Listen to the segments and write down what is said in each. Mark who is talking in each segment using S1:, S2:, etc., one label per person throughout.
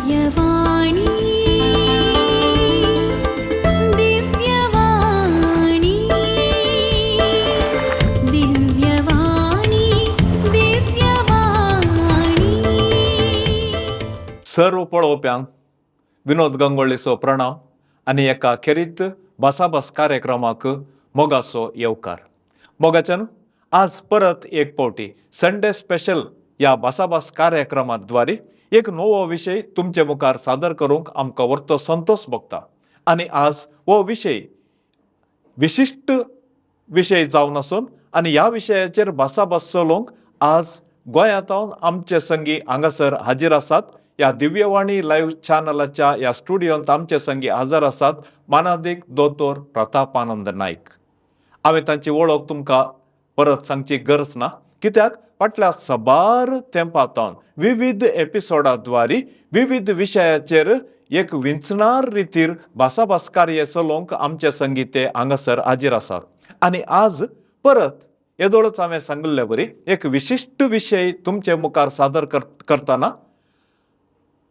S1: दिव्यवाणी, दिव्यवाणी, दिव्यवाणी, दिव्यवाणी.
S2: सर्व पळोवप्यांक विनोद गंगोळीचो प्रणाम आनी एका खेरीत भासाभास कार्यक्रमाक मोगाचो येवकार. मोगाच्यान आज परत एक फावटी संडे स्पेशल ह्या भासाभास कार्यक्रमाद्वारे एक नवो विशय तुमचे मुखार सादर करूंक आमकां व्हरतो संतोश भोगता. आनी आज हो विशय विशिश्ट विशय जावन आसून आनी ह्या विशयाचेर भासाभास चलोवंक आज गोंयांत आमचे संगी हांगासर हाजीर आसात. ह्या दिव्यवाणी लायव्ह चॅनलाच्या ह्या स्टुडियोंत आमचे संगी हजर आसात मानादीक दोतोर प्रतापानंद नायक. हांवें तांची वळख तुमकां परत सांगची गरज ना, कित्याक फाटल्या साबार तेंपांत विविध एपिसोडाद्वारे विविध विशयाचेर एक विंचणार रितीर भासाभास कार्य चलोवंक आमचे संगी ते हांगासर हाजीर आसात. आनी आज परत येदोळच हांवें सांगिल्ले वरी एक विशिश्ट विशय तुमचे मुखार सादर करतना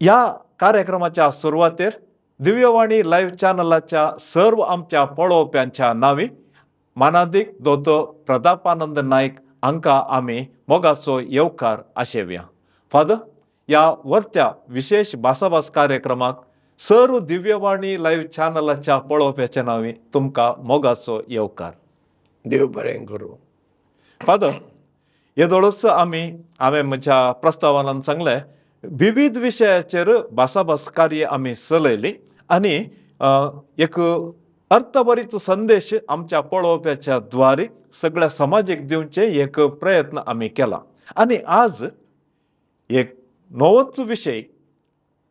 S2: ह्या कार्यक्रमाच्या सुरवातेर दिव्यवाणी लायव्ह चॅनलाच्या सर्व आमच्या पळोवप्यांच्या नांवी मानादीक दोतोर प्रतापानंद नायक हांकां आमी मोगाचो येवकार आशेवया. फादर, ह्या वर्त्या विशेश भासाभास कार्यक्रमाक सर्व दिव्यवाणी लायव्ह चॅनलाच्या पळोवप्याच्या नांवी तुमकां मोगाचो येवकार.
S3: देव बरें करूं.
S2: फादर, येदोळच आमी हांवें म्हज्या प्रस्तावनान सांगलें, विविध विशयाचेर भासाभास कार्य आमी चलयली आनी एक अर्थभरीत संदेश आमच्या पळोवप्याच्या द्वारे सगळ्या समाजीक दिवचे एक प्रयत्न आमी केला. आनी आज एक नवोच विशय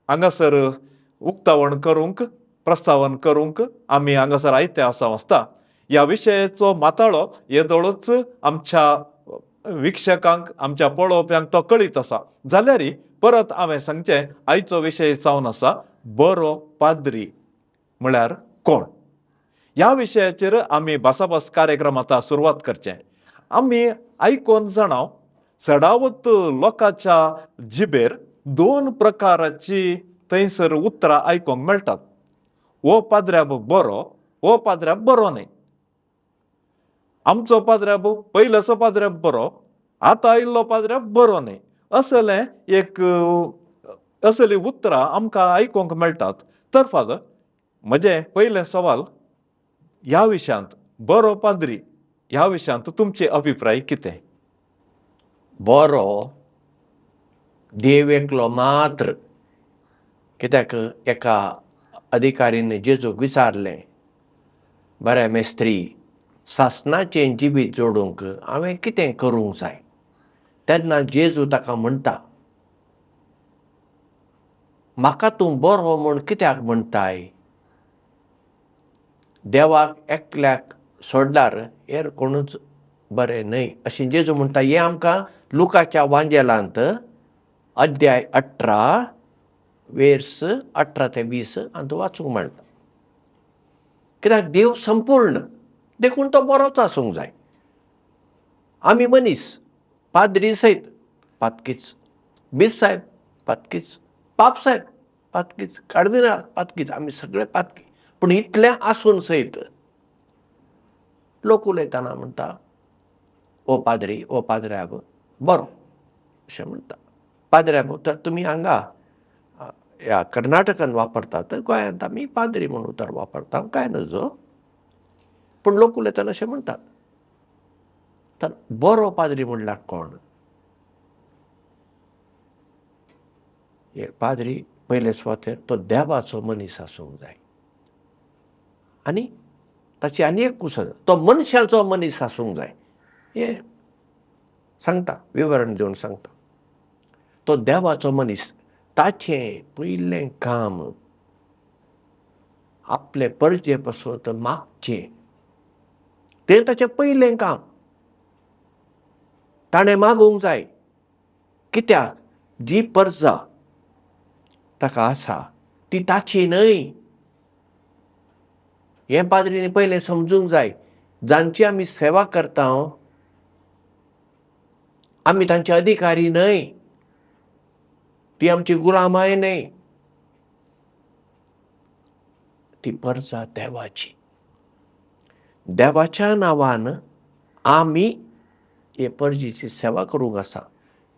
S2: हांगासर उक्तावण करूंक, प्रस्तावन करूंक आमी हांगासर आयते आसा आसता. ह्या विशयाचो माताळो येदोळच आमच्या विक्षकांक, आमच्या पळोवप्यांक तो कळीत आसा, जाल्यार परत हांवें सांगचें, आयचो विशय जावन आसा बरो पाद्री म्हळ्यार कोण. ह्या विशयाचेर आमी भासाभास कार्यक्रम आतां सुरवात करचें. आमी आयकोन जाणाव, चडावत लोकांच्या जिबेर दोन प्रकाराची थंयसर उतरां आयकूंक मेळटात. हो पाद्र्याब बरो, हो पाद्र्याब बरो न्हय. आमचो पाद्र्याब, पयल्याचो पाद्र्याब बरो, आतां आयिल्लो पाद्र्याब बरो न्हय, असलें एक असलीं उतरां आमकां आयकूंक मेळटात. तर फादर, म्हजें पयलें सवाल ह्या विशयांत, बरो पाद्री ह्या विशयांत तुमचे अभिप्राय कितें?
S3: बरो देव एकलो मात्र. कित्याक एका अधिकारीन जेजूक विचारलें, बरें मेस्त्री, सासणाचें जिवीत जोडूंक हांवें कितें करूंक जाय? तेन्ना जेजू ताका म्हणटा, म्हाका तूं बरो म्हूण कित्याक म्हणटाय? देवाक एकल्याक सोडल्यार हेर कोणूच बरें न्हय, अशें जेजू म्हणटा. हें आमकां लुकाच्या वांजेलांत अध्याय 18 वेर्स 18 ते 20 हातूंत वाचूंक मेळटा. कित्याक देव संपूर्ण, देखून तो बरोच आसूंक जाय. आमी मनीस, पाद्री सयत पातकीच, बीस साहेब पातकीच, पाप साहेब पातकीच, कार्दिनाल पातकीच, आमी सगळे पातकी. पूण इतलें आसून सयत लोक उलयतना म्हणटा, ओ पाद्री, ओ पाद्र्याब बरो, अशें म्हणटा. पाद्र्याब तर तुमी हांगा ह्या कर्नाटकान वापरतात, गोंयांत आमी पाद्री म्हूण उतर वापरता, कांय नजो, पूण लोक उलयतना अशें म्हणटात. तर बरो पाद्री म्हणल्यार कोण? हे पाद्री पयले सुवातेर तो देवाचो मनीस आसूंक जाय आनी ताची आनी एक कुसत, तो मनशाचो मनीस आसूंक जाय. हें सांगता, विवरण दिवन सांगता. तो देवाचो मनीस, ताचें पयलें काम आपले परजे पासत मागचें, तें ताचें पयलें काम. ताणें मागूंक जाय, कित्याक जी परजा ताका आसा ती ताची न्हय. हें पाद्रीनी पयलें समजूंक जाय. जांची आमी सेवा करता आमी तांचे अधिकारी न्हय, ती आमची गुलामाय न्हय. ती परजा देवाची. देवाच्या नांवान आमी हे परजेची सेवा करूंक आसा.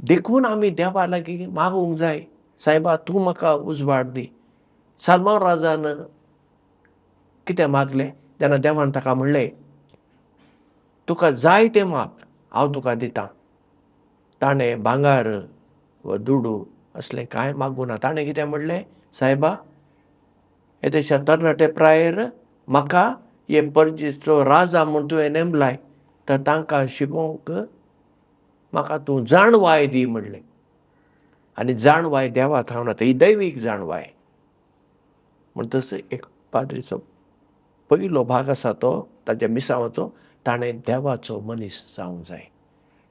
S3: देखून आमी देवा लागीं मागूंक जाय, सायबा तूं म्हाका उजवाड दी. सालमांव राजान कितें मागलें तेन्ना देवान ताका म्हणलें, तुका जाय तें माग, हांव तुका दितां. ताणें भांगर वा दुडू असलें कांय मागूं ना. ताणें कितें म्हणलें, सायबा येदेशा तरणाटे प्रायेर म्हाका हे परजेचो राजा म्हूण तुवें नेमलाय, तर तांकां शिकोवंक म्हाका तूं जाणवाय दी म्हणलें. आनी जाणवाय देवा थावन येता, ही दैवीक जाणवाय. म्हणटच एक पाद्रीचो पयलो भाग आसा तो ताच्या मिसांवाचो, ताणें देवाचो मनीस जावंक जाय.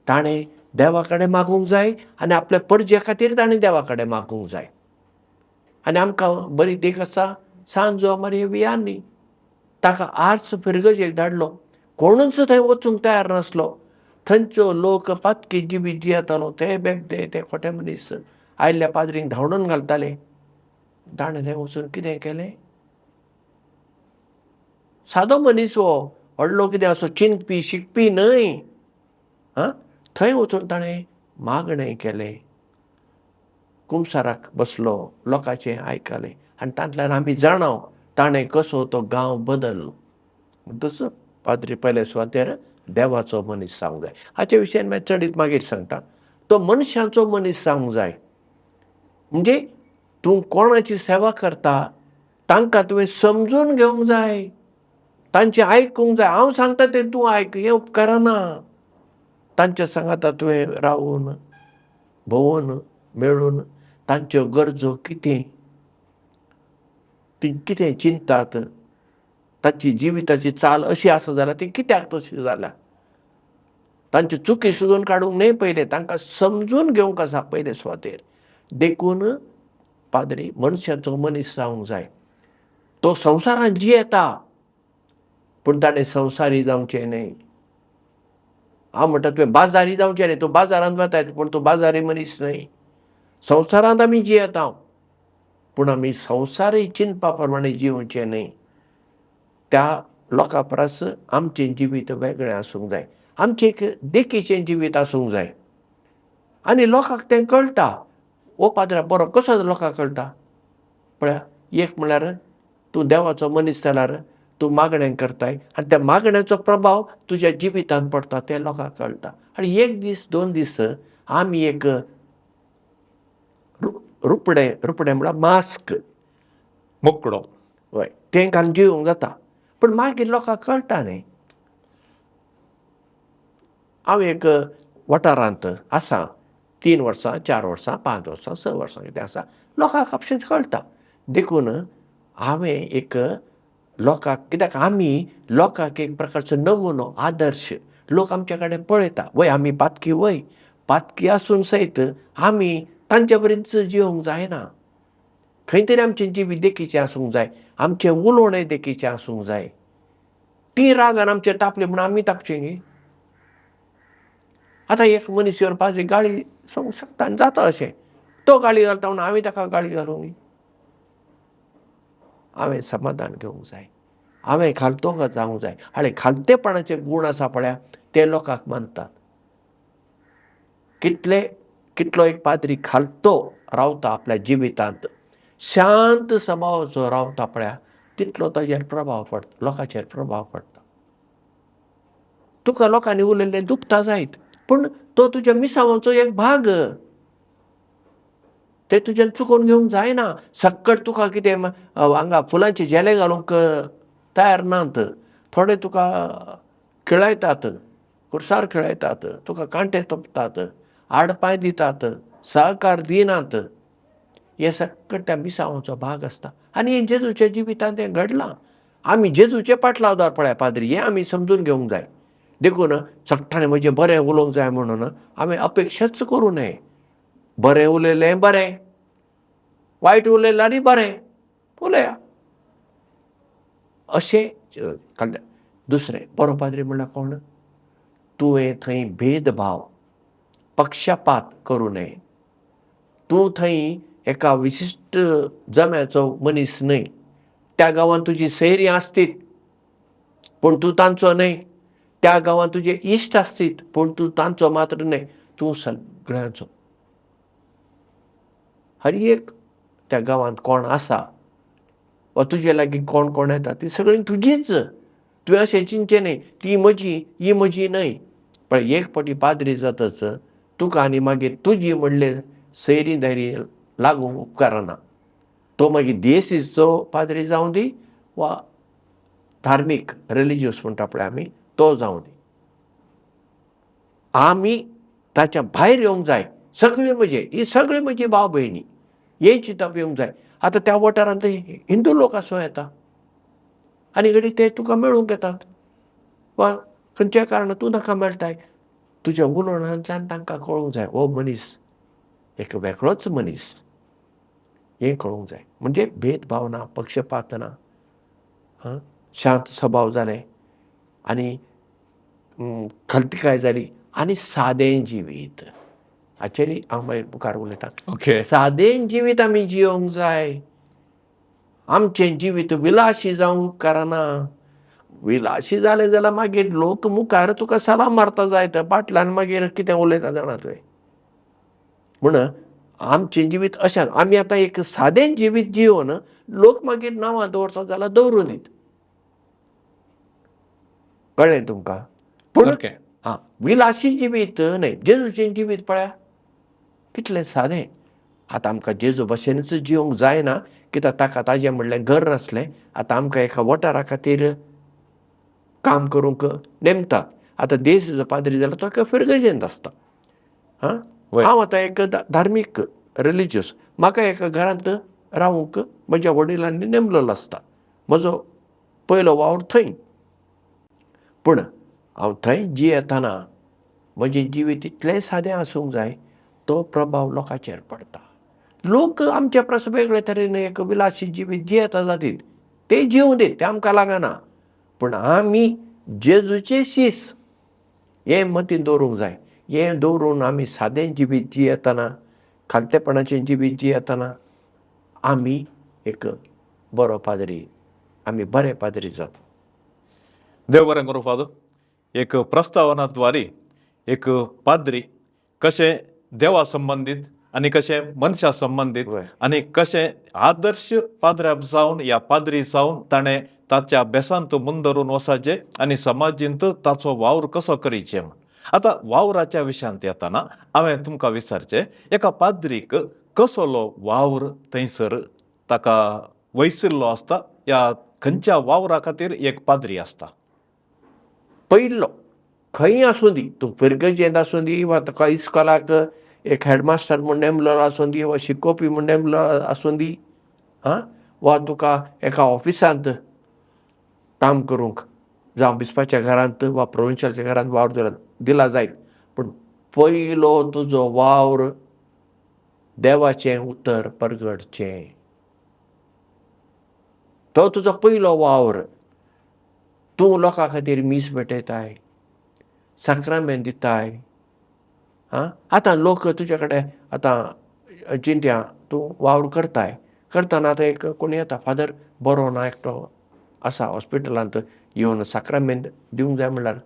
S3: ताणें देवा कडेन मागूंक जाय आनी आपल्या परजे खातीर ताणें देवा कडेन मागूंक जाय. आनी आमकां बरी देख आसा सांत जुवांव मारिया वियानी. ताका आर्स फिरगजेक धाडलो, कोणूच थंय वचूंक तयार नासलो. थंयचो लोक पातकी जिवीत जियेतालो, ते बेबदे, ते खोटे मनीस आयिल्ल्या पाद्रींक धांवडून घालताले. ताणें थंय वचून कितें केलें, सादो मनीस हो, व्हडलो कितें असो चिंतपी शिकपी न्हय. आं, थंय वचून ताणें मागणें केलें, कुमसाराक बसलो, लोकांचें आयकलें आनी तातूंतल्यान आमी जाणाव ताणें कसो तो गांव बदल्लो. म्हणटच पाद्री पयले सुवातेर देवाचो मनीस जावंक जाय. हाचे विशयान मागीर चडीत मागीर सांगता. तो मनशांचो मनीस जावंक जाय. म्हणजे तूं कोणाची सेवा करता तांकां तुवें समजून घेवंक जाय, तांचें आयकूंक जाय. हांव सांगता तें तूं आयक, हें उपकारना. तांच्या सांगाता तुवें रावून भोंवून मेळून तांच्यो गरजो कितें, तीं कितें चिंतात, तांची जिविताची चाल अशी आसा जाल्यार ती कित्याक तशी जाल्या, तांची चुकी सोदून काडूंक न्हय पयलें, तांकां समजून घेवंक आसा पयले सुवातेर. देखून पाद्री मनशाचो मनीस जावंक जाय. तो संवसारांत जियेता पूण ताणें संवसारी जावचें न्हय. हांव म्हणटा तुवें बाजारी जावचें न्हय. तूं बाजारांत वताय पूण तूं बाजारी मनीस न्हय. संवसारांत आमी जियेता पूण आमी संवसारी चिंतपा प्रमाणे जिवचें न्हय. त्या लोकां परस आमचें जिवीत वेगळें आसूंक जाय, आमचें एक देखीचें जिवीत आसूंक जाय. आनी लोकांक तें कळटा. हो पाद्रा बरो कसो लोकांक कळटा पळया. एक म्हणल्यार तूं देवाचो मनीस जाल्यार तूं मागणें करताय आनी त्या मागण्याचो प्रभाव तुज्या जिवितांत पडटा, तें लोकांक कळटा. आनी एक दीस दोन दीस आमी एक रुपडें, रुपडें म्हळ्यार मास्क,
S2: मुकडो,
S3: हय, तें घालून जिवंक जाता. पूण मागीर लोकांक कळटा न्ही. हांव एक वाठारांत आसा 3 वर्सां, 4 वर्सां, 5 वर्सां, 6 वर्सां कितें आसा, लोकांक आपशींच कळटा. देखून हांवें एक लोकांक, कित्याक आमी लोकांक एक प्रकारचो नमुनो, आदर्श, लोक आमच्या कडेन पळयता. वय आमी पातकी, वय पातकी आसून सयत आमी तांचे बरीच जिवंक जायना. खंय तरी आमचें जिवीत देखीचें आसूंक जाय, आमचें उलोवणें देखीचें आसूंक जाय. ती रागान आमचेर तापली म्हूण आमी तापचें न्ही. आतां एक मनीस येवन पाद्री गाळी सांगूंक शकता आनी जाता अशें, तो गाळी घालता म्हणून हांवें ताका गाळी घालूंक न्ही. हांवें समाधान घेवंक जाय, हांवें खालतो जावंक जाय. आनी खालतेपणाचे गूण आसा पळया ते लोकांक मानतात. कितलो एक पाद्री खालतो रावता आपल्या जिवितांत, शांत सभावाचो रावता पळया, तितलो ताजेर प्रभाव पडटा, लोकांचेर प्रभाव पडटा. तुका लोकांनी उलयल्लें दुखता जायत पूण तो तुज्या मिसावांचो एक भाग, ते तुज्यान चुकोवन घेवंक जायना. सक्कट तुका कितें हांगा फुलांचे झेले घालूंक तयार नात, थोडे तुका खेळयतात, कुर्सार खेळयतात, तुका कांटे तोपतात, आडपांय दितात, सहकार दिनात. हे सक्कट त्या मिसावांचो भाग आसता. आनी हें जेजूच्या जिवितांत हें घडलां. आमी जेजूचे पाटलावदार पळय पाद्री, हें आमी समजून घेवंक जाय. देखून सगटांनी म्हजें बरें उलोवंक जाय म्हणून हांवें अपेक्षाच करूं नये. बरें उलयलें बरें, वायट उलयलें आनी बरें उलया अशें. दुसरें बरो पाद्री म्हणल्यार कोण, तुवें थंय भेदभाव पक्षपात करूं नये. तूं थंय एका विशिश्ट जम्याचो मनीस न्हय, त्या गांवांत तुजी सैरी आसतीत पूण तूं तांचो न्हय, त्या गांवांत तुजे इश्ट आसतीत पूण तूं तांचो मात्र न्हय, तूं सगळ्यांचो. हर एक त्या गांवांत कोण आसा वा तुजे लागीं कोण कोण येता ती सगळीं तुजीच. तुवें अशें चिंतचें न्हय ती म्हजी ही म्हजी न्हय. पळय एक फावटी पाद्री जातच तुका आनी मागीर तुजी म्हणले सैरी दायरी लागूंक उपकारना. तो मागीर दियेसीचो पाद्री जावं दी वा धार्मीक रिलिजियस म्हणटा पळय आमी तो जावं दी. आमी ताच्या भायर येवंक जाय. सगळीं म्हजे ही सगळीं म्हजी भाव भयणी हें चिंतप येवंक जाय. आतां त्या वाठारांत हिंदू लोक आसूं येता आनी घडये ते तुका मेळूंक येतात वा खंयच्याय कारणान तूं तांकां मेळटाय. तुज्या उलोवण्यांतल्यान तांकां कळूंक जाय हो मनीस एक वेगळोच मनीस हें कळूंक जाय. म्हणजे भेदभाव ना, पक्षपात ना, हां, शांत स्वभाव जालें आनी खलतिकाय जाली आनी सादें जिवीत. हाचेरय हांव मागीर मुखार उलयतां.
S2: ओके,
S3: सादें जिवीत आमी जियोंक जाय. आमचें जिवीत विलासी जावंक उपकारना. विलासी जालें जाल्यार मागीर लोक मुखार तुका सलाम मारता जायत, फाटल्यान मागीर कितें उलयता जाणा तुवें. म्हूण आमचें जिवीत अशें आमी आतां एक सादें जिवीत जियोवन लोक मागीर नांवां दवरता जाल्यार दवरूं दीत. कळ्ळें तुमकां? पूण हां, विलासी जिवीत न्हय. जेजूचें जिवीत पळया कितलें सादें. आतां आमकां जेजू भशेनच जिवंक जायना कित्याक ताका ताजें म्हणलें घर नासलें. आतां आमकां एका वठारा खातीर काम करूंक नेमतात. आतां देसीचो पाद्री जाल्यार तो एका फिरगजेंत आसता. हां, हांव आतां एक धार्मीक रिलिजियस, म्हाका एका घरांत रावूंक म्हज्या वडिलांनी नेमलेलो आसता. म्हजो पयलो वावर थंय. पूण हांव थंय जियेतना म्हजें जिवीत इतलें सादें आसूंक जाय, तो प्रभाव लोकांचेर पडटा. लोक आमच्या परस वेगळे तरेन एक विलासी जिवीत जियेता जातीत, ते जिवूं दीत, तें आमकां लागना. पूण आमी जेजूचे शीस हें मतीन दवरूंक जाय. हें दवरून आमी सादें जिवीत जियेतना, खालतेपणाचें जिवीत जियेतना आमी एक बरो पाद्री, आमी बरे पाद्री जाता.
S2: देव बरें करूं फादर. एक प्रस्तावनाद्वारे एक पाद्री कशें देवा संबंदीत आनी कशें मनशा संबंदीत आनी कशें आदर्श पाद्र्या जावन ह्या पाद्री जावन ताणें ताच्या बेसांत मुंदरून वसाचें आनी समाजींत ताचो वावर कसो करीचे म्हूण. आतां वावराच्या विशयांत येतना हांवें तुमकां विचारचें, एका पाद्रीक कसलो वावर थंयसर ताका वयसिल्लो आसता या खंयच्या वावरा खातीर एक पाद्री आसता?
S3: पयलो खंय आसूं दी, तूं फिरगजेंत आसूं दी वा तुका इस्कोलाक एक हेडमास्टर म्हूण नेमलेलो आसूं दी वा शिकोवपी म्हूण नेमलेलो आसूं दी, आं, वा तुका एका ऑफिसांत काम करूंक जावं बिस्पाच्या घरांत वा प्रोविन्शियलच्या घरांत वावर दिला जायत, पूण पयलो तुजो वावर देवाचें उतर परगटचें, तो तुजो पयलो वावर. तूं लोकां खातीर मीस भेटयताय, साक्रामेंत दिताय. आं, आतां लोक तुजे कडेन आतां चिंत्या तूं वावर करताय, करतना आतां एक कोण येता, फादर बरो ना एकटो आसा हॉस्पिटलांत येवन साक्रामेंत दिवंक जाय म्हणल्यार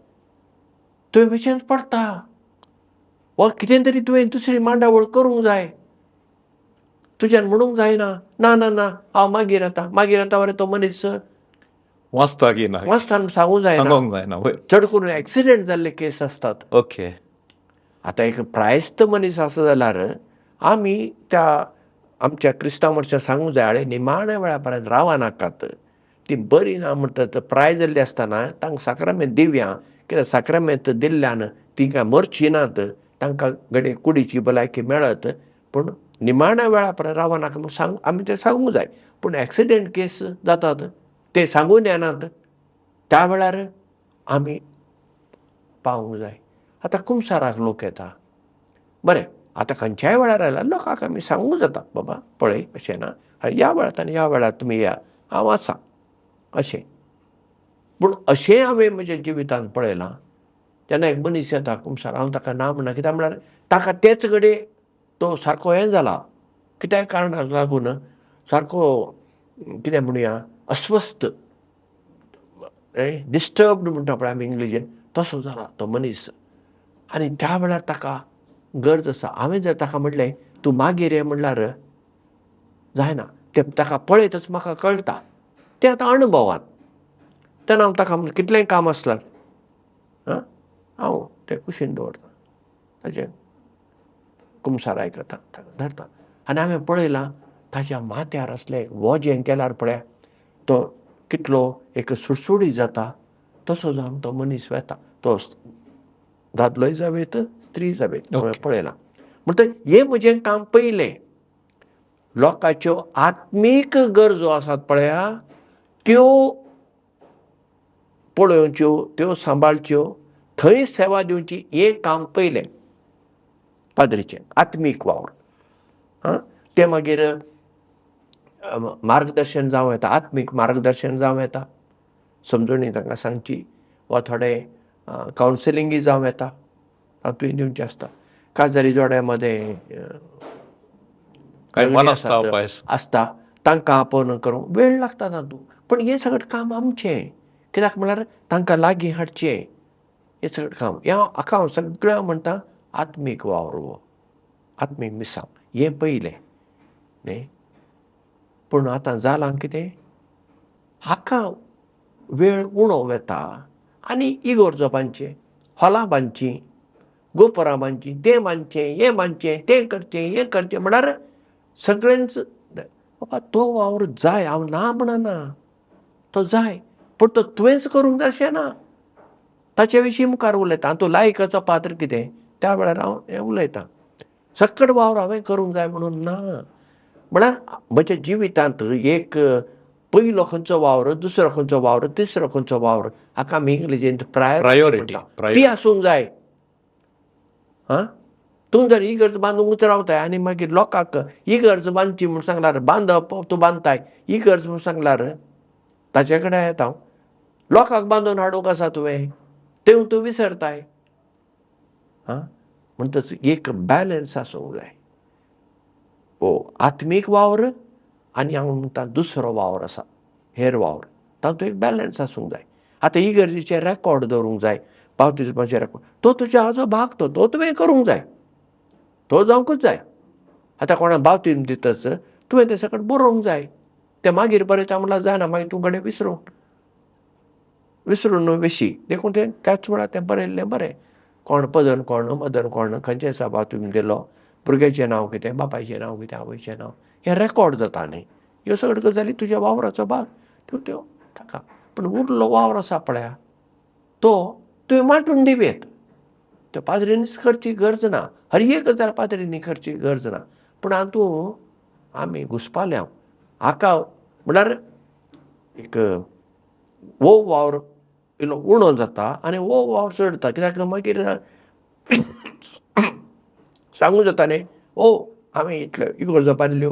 S3: तुवें बेशेंच पडटा वा कितें तरी तुवें दुसरी मांडावळ करूंक जाय. तुज्यान म्हणूंक जायना ना ना ना हांव मागीर येता, मागीर येता वरे तो मनीस
S2: वाचता की ना
S3: वाचता सांगूंक जायना,
S2: सांगूंक जायना.
S3: चड करून एक्सिडेंट जाल्ले केस आसतात.
S2: ओके,
S3: आतां एक प्रायस्त मनीस आसा जाल्यार आमी त्या आमच्या क्रिस्तांव मनशां सांगूंक जाय, आळे निमाण्या वेळा पर्यंत रावा नाकात, ती बरी ना म्हणटात प्राय जाल्ली आसतना तांकां साक्रामेंत दिवया, कित्याक साक्रामेंत दिल्ल्यान ती काय मरची नात, तांकां घडये कुडीची भलायकी मेळत, पूण निमाण्या वेळा पर्यंत रावा नाका म्हूण सांग, आमी तें सांगूंक जाय. पूण एक्सिडेंट केस जातात ते सांगून येनात, त्या वेळार आमी पावूंक जाय. आतां कुमसाराक लोक येता, बरें आतां खंयच्याय वेळार आयल्यार लोकांक आमी सांगूंक जाता, बाबा पळय अशें ना, ह्या वेळार आनी ह्या वेळार तुमी या, हांव आसा अशें. पूण अशें हांवें म्हज्या जिवितांत पळयलां, जेन्ना एक मनीस येता कुमसार, हांव ताका ना म्हणना, कित्याक म्हळ्यार ताका तेच घडये तो सारको हें जाला, कित्याक कारणाक लागून सारको कितें म्हणुया अस्वस्थ, डिस्टर्ब्ड म्हणटा पळय आमी इंग्लिशीन, तसो जाला तो मनीस. आनी त्या वेळार ताका गरज आसा. हांवें जर ताका म्हणलें तूं मागीर ये म्हणल्यार जायना, तें ताका पळयतच म्हाका कळटा, तें आतां अणभवान. तेन्ना हांव ताका कितलेंय काम आसल्यार हांव तें कुशीन दवरता, ताचें कुमसार आयकता, ताका धरता. आनी हांवें पळयलां ताच्या माथ्यार आसलें वजें केल्यार पळया तो कितलो एक सुडसुडीत जाता, तसो जावन तो मनीस वेता. तो दादलोय जावं स्त्री जावं, हांवें पळयलां. म्हणटकच हें म्हजें काम पयलें, लोकांच्यो आत्मीक गरजो आसात पळया त्यो पळोवच्यो, त्यो सांबाळच्यो, थंय सेवा दिवची, हें काम पयलें पाद्रीचें आत्मीक वावर. आं, तें मागीर मार्गदर्शन जावं येता, आत्मीक मार्गदर्शन जावं येता, समजणी तांकां सांगची, वा थोडें कावन्सिलिंगूय जावं येता, तातूंय दिवचें आसता. काजारी जोड्या मदें आसता, तांकां आपोवन करूंक वेळ लागता तातूंत. पूण हें सगळें काम आमचें, कित्याक म्हळ्यार तांकां लागीं हाडचें, हें सगळें काम. हें हाका हांव सगळ्यांक म्हणटा आत्मीक वावर, हो आत्मीक मिसांव, हें पयलें न्ही. पूण आतां जालां कितें, हाका वेळ उणो वेता आनी इगोर्जो बांदचें, हॉलां बांदचीं, गोपरां बांदचीं, तें बांदचें, हें बांदचें, तें करचें, हें करचें, म्हळ्यार सगळेंच. बाबा तो वावर जाय, हांव ना म्हणना, तो जाय, पूण तो तुवेंच करूंक जाय अशें ना. ताचे विशीं मुखार उलयता. तूं लायकाचो पात्र कितें त्या वेळार हांव हें उलयतां. सकट वावर हांवें करूंक जाय म्हणून ना, म्हळ्यार म्हज्या जिवितांत एक पयलो खंयचो वावर, दुसरो खंयचो वावर, तिसरो खंयचो वावर, हाका आमी इंग्लिजींत प्रायोरिटी ती आसूंक जाय. आं, तूं जर इगर्ज बांदूंकच रावताय आनी मागीर लोकांक इगर्ज बांदची म्हूण सांगल्यार बांदप तूं बांदताय, इगर्ज म्हूण सांगल्यार ताचे कडेन येता हांव, लोकांक बांदून हाडूंक आसा तुवें, तें तूं विसरताय. आं, म्हणटच एक बॅलन्स आसूंक जाय. हो आत्मीक वावर आनी हांव म्हणटा दुसरो वावर आसा हेर वावर, तातूंत एक बॅलन्स आसूंक जाय. आतां इगर्जेचें रेकॉर्ड दवरूंक जाय, बाप्तिज्माचें रेकॉर्ड, तो तुज्या हाजो भाग, तो तो तुवें करूंक जाय, तो जावंकूच जाय. आतां कोणाक बाप्तिज्म दितच तुवें तें सगळें बरोवंक जाय, तें मागीर बरयता म्हणल्यार जायना, मागीर तूं घडये विसरून विसरून वेशी. देखून तें त्याच वेळार तें बरयल्लें बरें. कोण पदन, कोण मदन, कोण खंयचे दिसा बाप्तिज्म दिलो, भुरग्याचें नांव कितें, बापायचें नांव कितें, आवयचें नांव, हें रेकॉर्ड जाता न्ही. ह्यो सगळ्यो गजाली तुज्या वावराचो भाग, त्यो त्यो ताका. पूण उरलो वावर आसा पळया तो तुवें वांटून दिवयेत, त्यो पाद्रीनीच करची गरज ना, हर एक गजाल पाद्रीनी करची गरज ना. पूण हातूंत आमी घुसपाल्या. हाका म्हणल्यार एक हो वावर इल्लो उणो जाता आनी हो वावर चड जाता, कित्याक मागीर सांगूं जाता न्ही, ओ हांवें इतल्यो इगर्जो बांदल्यो,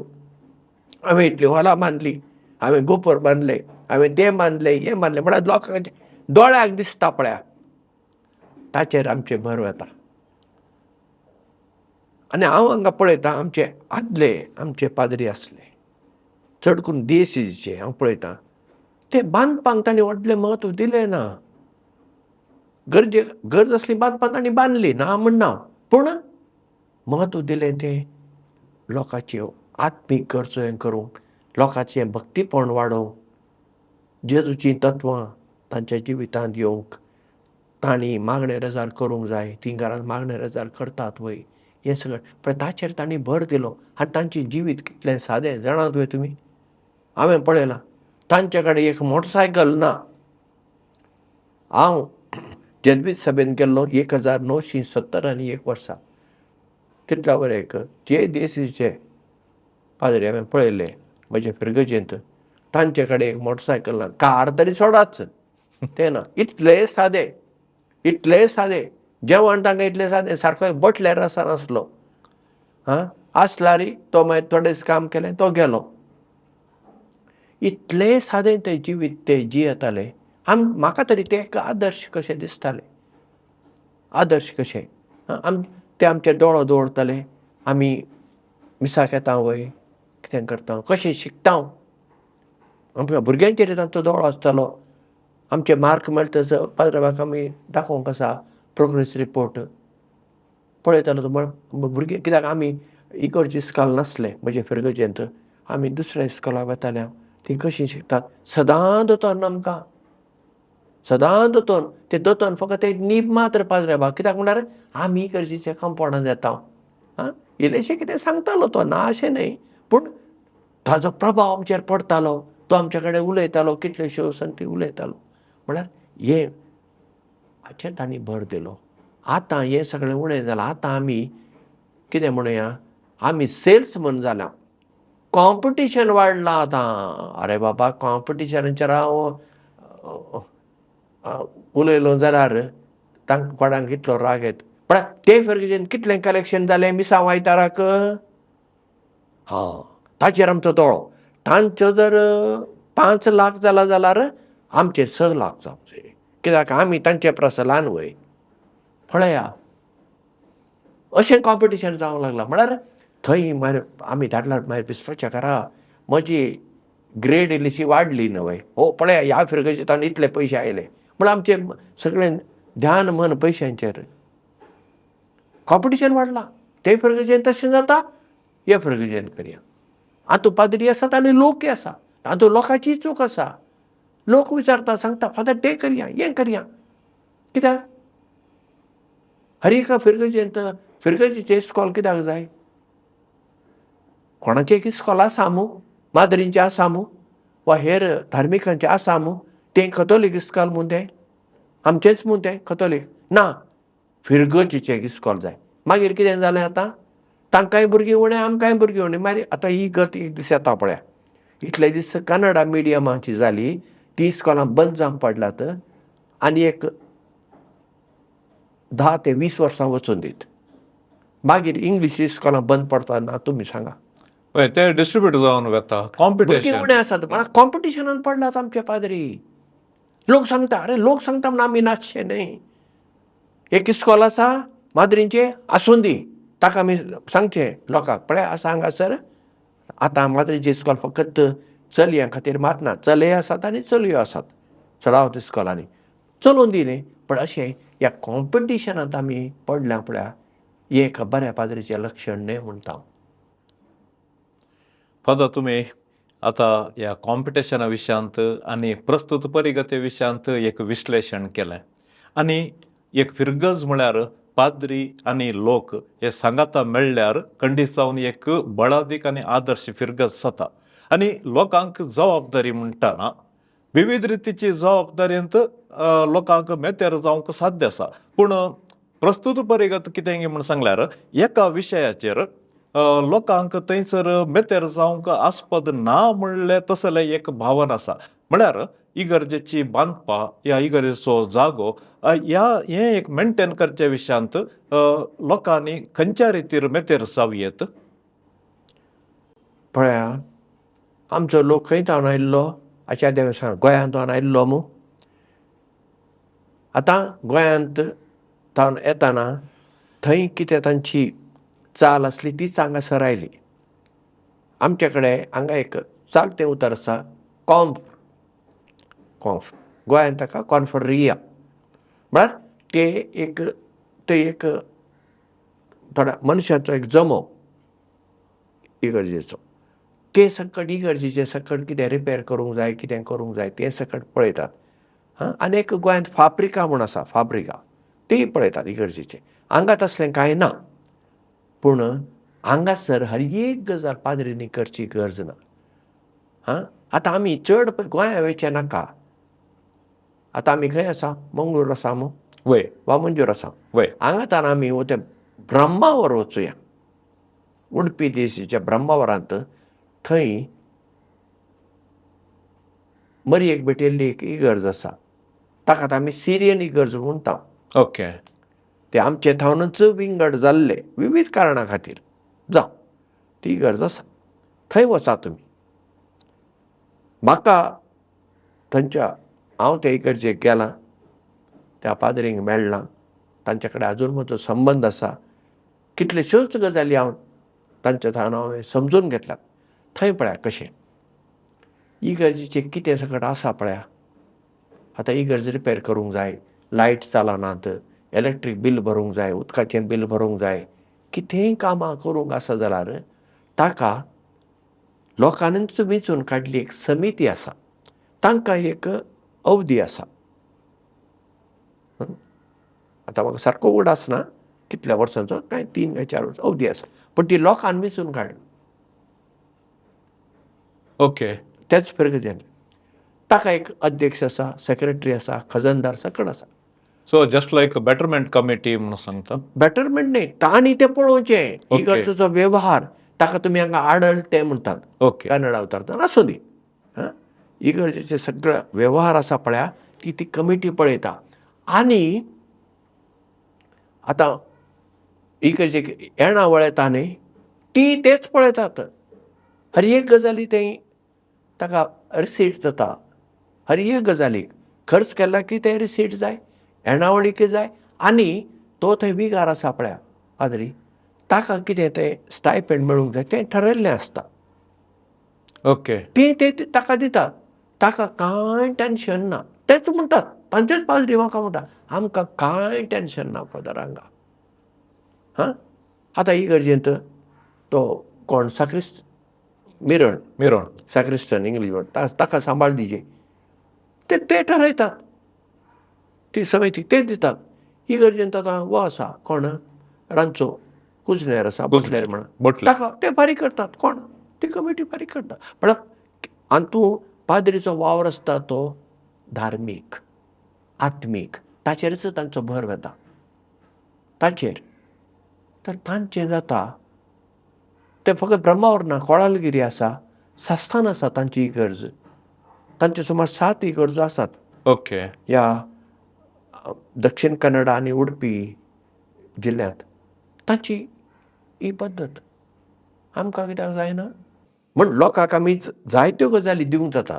S3: हांवें इतल्यो हॉलां बांदलीं, हांवें गोपर बांदले, हांवें तें बांदलें, हें बांदलें, म्हळ्यार लोकांक दोळ्याक दिसता पळया, ताचेर आमचें भर वता. आनी हांव हांगा पळयतां आमचे आदले आमचे पाद्री आसले, चड करून डिएसीचे हांव पळयतां, ते बांदपाक तांणी व्हडलें म्हत्व दिलें ना. गरजे गरज आसली बांदपाक तांणी बांदली, ना म्हण ना, पूण म्हत्व दिलें तें लोकांच्यो आत्मीक गरजो हें करूंक, लोकांचें भक्तीपण वाडोवंक, जेजूचीं तत्वां तांच्या जिवितांत येवंक, तांणी मागणें रेजार करूंक जाय, तीं घरांत मागणें रेजार करतात वय, हें सगळें. पण ताचेर तांणी भर दिलो. आनी तांचें जिवीत कितलें सादें जाणात वय तुमी, हांवें पळयलां. तांचे कडेन एक मोटरसायकल ना. हांव जेजवीत सभेन गेल्लो 1971 वर्सा, तितल्या वर एक जे देसीचे पाद्री हांवें पळयल्ले म्हजे फिरगजेंत, तांचे कडेन एक मोटरसायकल ना, कार तरी सोडाच तें ना. इतले सादे, इतले सादे जेवण तांकां, इतलें सादें, सारको एक बटल्यार आसा नासलो. आं, आसल्यार तो मागीर थोडेच काम केलें तो गेलो. इतलें सादें तें जिवीत ते जियेताले. आम म्हाका तरी ते एक आदर्श कशें दिसताले, आदर्श कशें. आम ते आमचे दोळो दवरताले, आमी मिसाक येता वय, कितें करता, कशें शिकता. आमकां भुरग्यांचेर तांचो दोळो आसतालो. आमचे मार्क मेळटा पाद्रबाक आमी दाखोवंक आसा प्रोग्रेस रिपोर्ट पळयतालो तो. भुरगे कित्याक आमी इगर्ज इस्कॉल नासलें म्हजे फिरगजेंत, आमी दुसऱ्या इस्कॉलाक वताले. तीं कशीं शिकतात सदां दोतोन आमकां सदां दोतोन, ते दोतोन फकत एक नीब मात्र पाद्रबाक, कित्याक म्हणल्यार आमी इगर्जेच्या कंपावंडान येता. आं इल्लेशें कितें सांगतालो तो, ना अशें न्हय, पूण ताजो प्रभाव आमचेर पडटालो. तो आमचे कडेन उलयतालो, कितल्योश्यो संगती उलयतालो. म्हळ्यार हें हाचेर तांणी भर दिलो. आतां हें सगळें उणें जालां. आतां आमी कितें म्हणुया, आमी सेल्समन जाल्या, कॉम्पिटिशन वाडलां आतां. अरे बाबा, कॉम्पिटिशनाचेर हांव उलयलो जाल्यार तांकां कोणाक कितलो राग येता. पण ते फिरगेजेन कितलें कलेक्शन जालें मिसांव आयताराक, हां ताचेर आमचो दोळो. तांचो जर 5 लाख जाला जाल्यार आमचे 6 लाख जावचे, कित्याक आमी तांचे परस ल्हान वय. पळया अशें कॉम्पिटिशन जावंक लागलां. म्हळ्यार थंय मागीर आमी धाडल्यार मागीर बिस्पाच्या घरा म्हजी ग्रेड इल्लीशी वाडली न्हय. हो पळया ह्या फिरगजेंत इतले पयशे आयले, म्हळ्यार आमचें सगळें ध्यान मन पयशांचेर. कॉम्पिटिशन वाडलां. ते फिरगजेन तशें जाता, हे फिरगजेन करया. आतां पाद्री आसात आनी लोकय आसा. आतां लोकांची चूक आसा. लोक विचारता, सांगता फादर तें करया हें करया. कित्याक हर एका फिरगजेंत फिरगजेचें इस्कॉल कित्याक जाय? कोणाचें एक इस्कॉल आसा मू, माद्रींचें आसा मू, वा हेर धार्मिकांचें आसा मू, तें कथोलीक इस्कॉल मू, तें आमचेंच मू, तें कथोलीक ना, फिरगजेचें एक इस्कॉल जाय. मागीर कितें जालें आतां, तांकांय भुरगीं उणें, आमकांय भुरगीं उणें. मागीर आतां ही गत एक दीस येता पळया. इतले दीस कन्नडा मिडियमाची जाली, तीं इस्कॉलां बंद जावंक पडल्यात आनी एक 10 ते 20 वर्सां वचून दीत, मागीर इंग्लीश इस्कॉलां बंद पडटा ना तुमी सांगा.
S2: हय, ते डिस्ट्रिब्यूट जावन वता,
S3: भुरगीं
S2: कॉम्पिटिशन
S3: उणें आसात म्हळ्यार कॉम्पिटिशनान पडल्यात आमचे पाद्री. लोक सांगता, अरे लोक सांगता म्हण आमी नाचचे न्हय. एक इस्कॉल आसा माद्रींचें, आसूं दी, ताका आमी सांगचें लोकांक, पळय आसा हांगासर. आतां माद्रींचें इस्कॉल फकत चलयां खातीर मात ना, चले आसात आनी चलयो आसात चडावत इस्कॉलांनी, चलोवन दी न्ही. पण अशें ह्या कॉम्पिटिशनांत आमी पडल्या पळया, हें एका बऱ्या पाद्रीचें लक्षण न्हय म्हणटा हांव.
S2: फादर, तुमी आतां ह्या कॉम्पिटिशना विशयांत आनी प्रस्तूत परिगते विशयांत एक विश्लेशण केलें आनी एक फिरगज म्हळ्यार पाद्री आनी लोक हे सांगाता मेळ्ळ्यार खंडीत जावन एक बळादीक आनी आदर्श फिरगज जाता. आनी लोकांक जबाबदारी म्हणटना विविध रितीची जबाबदारींत लोकांक मेतेर जावंक साध्य आसा. पूण प्रस्तूत परिगत कितें म्हूण सांगल्यार एका विशयाचेर लोकांक थंयसर मेतेर जावंक आस्पद ना म्हणलें तसलें एक भावन आसा. म्हळ्यार इगर्जेची बांदपा ह्या इगर्जेचो जागो ह्या हें एक मेनटेन करच्या विशयांत लोकांनी खंयच्या रितीर मेतेर जावं येत?
S3: पळया, आमचो लोक खंय तावन आयिल्लो, आच्या देवसान गोंयांत तावन आयिल्लो मू. आतां गोंयांत तावन येताना थंय कितें तांची चाल आसली तीच हांगासर आयली. आमचे कडेन हांगा एक चालतें उतर आसा, कॉम्फ. कॉम्फ गोंयांत ताका कॉन्फरिया म्हळ्यार ते एक ते एक थोड्या मनशाचो एक जमो इगर्जेचो. ते सकट इगर्जेचें सकट कितें रिपेर करूंक जाय, कितें करूंक जाय तें सकट पळयतात. हां, आनी एक गोंयांत फाब्रिका म्हूण आसा, फाब्रिका, तेय पळयतात इगर्जेचें. हांगा तसलें कांय ना. पूण हांगासर हर एक गजाल पाद्रींनी करची गरज ना. हां, आतां आमी चड गोंया वयचें नाका. आतां आमी खंय आसा, मंगळूर आसा मू
S2: वय
S3: वा मंजूर आसा.
S2: वय
S3: हांगा आमी ते ब्रह्मावर वचुया, उडपी देशीच्या ब्रह्मावरांत. थंय मरयेक भेटिल्ली एक इगर्ज आसा, ताका आमी सिरियन इगर्ज म्हणटा.
S2: ओके.
S3: ते आमचे थावनूच विंगड जाल्ले विविध कारणां खातीर. जावं, ती इगर्ज आसा, थंय वचा तुमी. म्हाका थंयच्या, हांव ते इगर्जेक गेलां, त्या पाद्रींक मेळ्ळां, तांचे कडेन आजून म्हजो संबंद आसा. कितल्योश्योच गजाली हांव तांच्या थावन हांवें समजून घेतल्यात. थंय पळयात कशें इगर्जेचें कितें सकट आसा पळया, आतां इगर्ज रिपेर करूंक जाय, लायट चलनात, इलेक्ट्रीक बील भरूंक जाय, उदकाचें बील भरूंक जाय, कितेंय कामां करूंक आसा जाल्यार ताका लोकांनीच वेंचून काडली एक समिती आसा, तांकां एक अवधी आसा. आतां म्हाका सारको उगडास ना कितल्या वर्सांचो, कांय 3 काय 4 वर्सां अवधी आसा, पूण ती लोकान वेंचून काडली.
S2: ओके.
S3: त्याच फिर्गजेन ताका एक अध्यक्ष आसा, सेक्रेटरी आसा, खजनदार सकट आसा.
S2: So just like betterment committee म्हणून सांगता.
S3: बेटरमेंट न्ही, तांणी तें पळोवचें इगर्जेचो वेव्हार. ताका तुमी हांगा आडल तें म्हणटात,
S2: ओके,
S3: कन्नडा उतरतात, आसूं दी. आं, इगर्जेचे सगळे वेव्हार आसा पळया, ती ती कमिटी पळयता. आनी आतां इगर्जेक येणावळ येता न्ही, ती तेच पळयतात. हर एक गजाली ते ताका रिसीट जाता, हर एक गजालीक खर्च केला की ते रिसीट जाय, येणावळीक जाय. आनी तो थंय विगार आसा पळया पाद्री, ताका कितें तें स्टायपेंड मेळूंक जाय, तें ठरयल्लें आसता.
S2: ओके.
S3: तें ते ताका दितात, ताका कांय टेंशन ना. तेच म्हणटात, तांचेच पाद्री म्हाका म्हणटा, आमकां कांय टेंशन ना फादर हांगा. हां, आतां इगर्जेंत तो कोण साक्रिस्त मिरण,
S2: मिरण
S3: साक्रिस्टन इंग्लीश म्हणटा, ताका सांबाळ दिजे, ते ते ठरयतात, ती समिती ते दितात. इगर्जेंत आतां हो आसा कोण रांदचो कुजनेर आसा, बोटलेर म्हणा, ताका ते फारीक करतात, कोण ती कमिटी फारीक करता. म्हळ्यार हातूंत पाद्रीचो वावर आसता तो धार्मीक, आत्मीक, ताचेरच तांचो भर वता ताचेर. तर तांचें जाता तें फकत ब्रह्मावर ना, कोळालगिरी आसा, सास्तान आसा तांची इगर्ज, तांचे सुमार 7 इगर्जो आसात.
S2: ओके.
S3: ह्या दक्षिण कन्नडा आनी उडपी जिल्ल्यांत तांची ही पद्दत आमकां कित्याक जायना म्हण लोकांक आमी जायत्यो गजाली दिवंक जाता.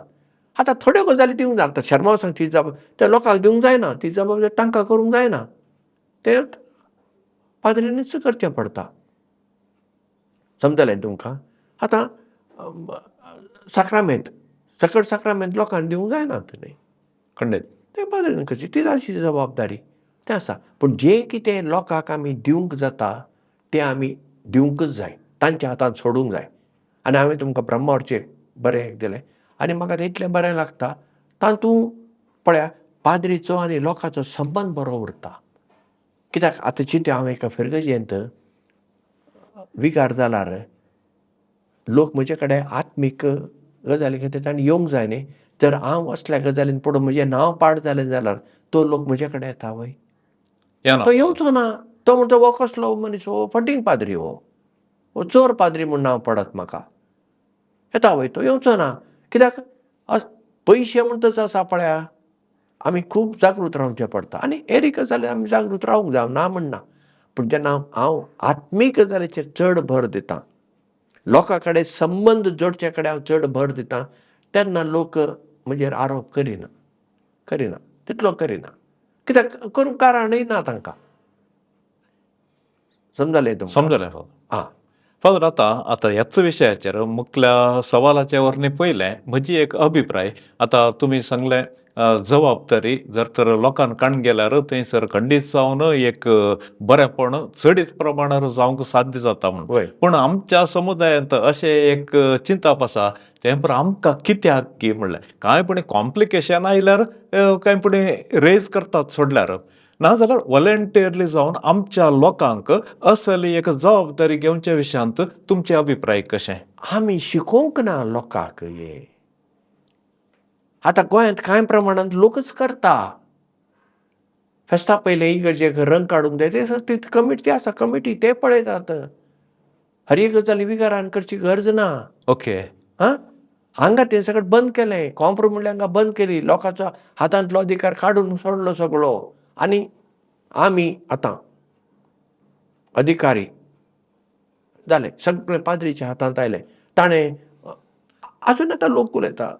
S3: आतां थोड्यो गजाली दिवंक जाता, शेर्मांव सांगची जबाब त्या लोकांक दिवंक जायना, ती जबाबदारी तांकां करूंक जायना, तें पाद्रीनीच करचें पडटा. समजलें तुमकां? आतां साक्रामेंत, सकट साक्रामेंत लोकांक दिवंक जायना न्ही,
S2: खंडीत
S3: तें पाद्रीन करचें, ती तांची जबाबदारी तें आसा. पूण जें कितें लोकांक आमी दिवंक जाता तें आमी दिवंकच जाय, तांच्या हातांत सोडूंक जाय. आनी हांवें तुमकां ब्रह्मावरचें बरें एक दिलें आनी म्हाका तें इतलें बरें लागता. तातूंत पळया पाद्रीचो आनी लोकांचो संबंद बरो उरता. कित्याक आतां चिंत्या, हांव एका फिर्गजेंत विगार जाल्यार लोक म्हजे कडेन आत्मीक गजाली खातीर तांणी येवंक जाय न्ही. जर हांव असल्या गजालीन पडून म्हजें नांव पाड जालें जाल्यार तो लोक म्हजे कडेन येता वय? तो येवचो ना. तो म्हणटा हो कसलो मनीस, हो फटींग पाद्री, हो हो चोर पाद्री म्हूण नांव पडत म्हाका, येता वय? तो येवचो ना. कित्याक पयशे म्हणटच आसा पळया, आमी खूब जागृत रावचें पडटा. आनी हेर गजाली आमी जागृत रावंक जाय, ना म्हणना, पूण जेन्ना हांव आत्मीक गजालीचेर चड भर दितां, लोकां कडेन संबंद जोडचे कडेन हांव चड भर दितां, तेन्ना लोक म्हजेर आरोप करिना, करिना, तितलो करिना. कित्याक करूंक कारणय ना तांकां. समजलें तुमकां?
S2: समजलें फादर.
S3: आं.
S2: फादर, आतां आतां ह्याच विशयाचेर मुखल्या सवालाचे वरनी पयलें म्हजी एक अभिप्राय. आतां तुमी सांगलें जबाबदारी जर तर लोकांक काण गेल्यार थंयसर खंडीत जावन एक बरेंपण चडीत प्रमाणार जावंक साध्य जाता म्हूण. पूण आमच्या समुदायांत अशें एक चिंतप आसा तें पर आमकां कित्याक की म्हणलें कांय पुणी कॉम्प्लिकेशन आयल्यार कांय पुणी रेज करतात सोडल्यार, नाजाल्यार वॉलंटियरली जावन आमच्या लोकांक असली एक जबाबदारी घेवच्या विशयांत तुमचे अभिप्राय कशें?
S3: आमी शिकोवंक ना लोकांक हें. आतां गोंयांत कांय प्रमाणांत लोकच करता. फेस्ता पयलें इगर्जेक रंग काडूंक जाय, ते ती कमिटी आसा, कमिटी ते पळयतात. हर एक गजाली विगारान करची गरज ना.
S2: ओके.
S3: हां, हांगा तें सगळें बंद केलें, कॉम्प्रो म्हणल्यार हांगा बंद केली, लोकांचो हातांतलो अधिकार काडून सोडलो सगळो. आनी आमी आतां अधिकारी जाले, सगळे पाद्रीच्या हातांत आयले. ताणें आजून आतां लोक उलयता,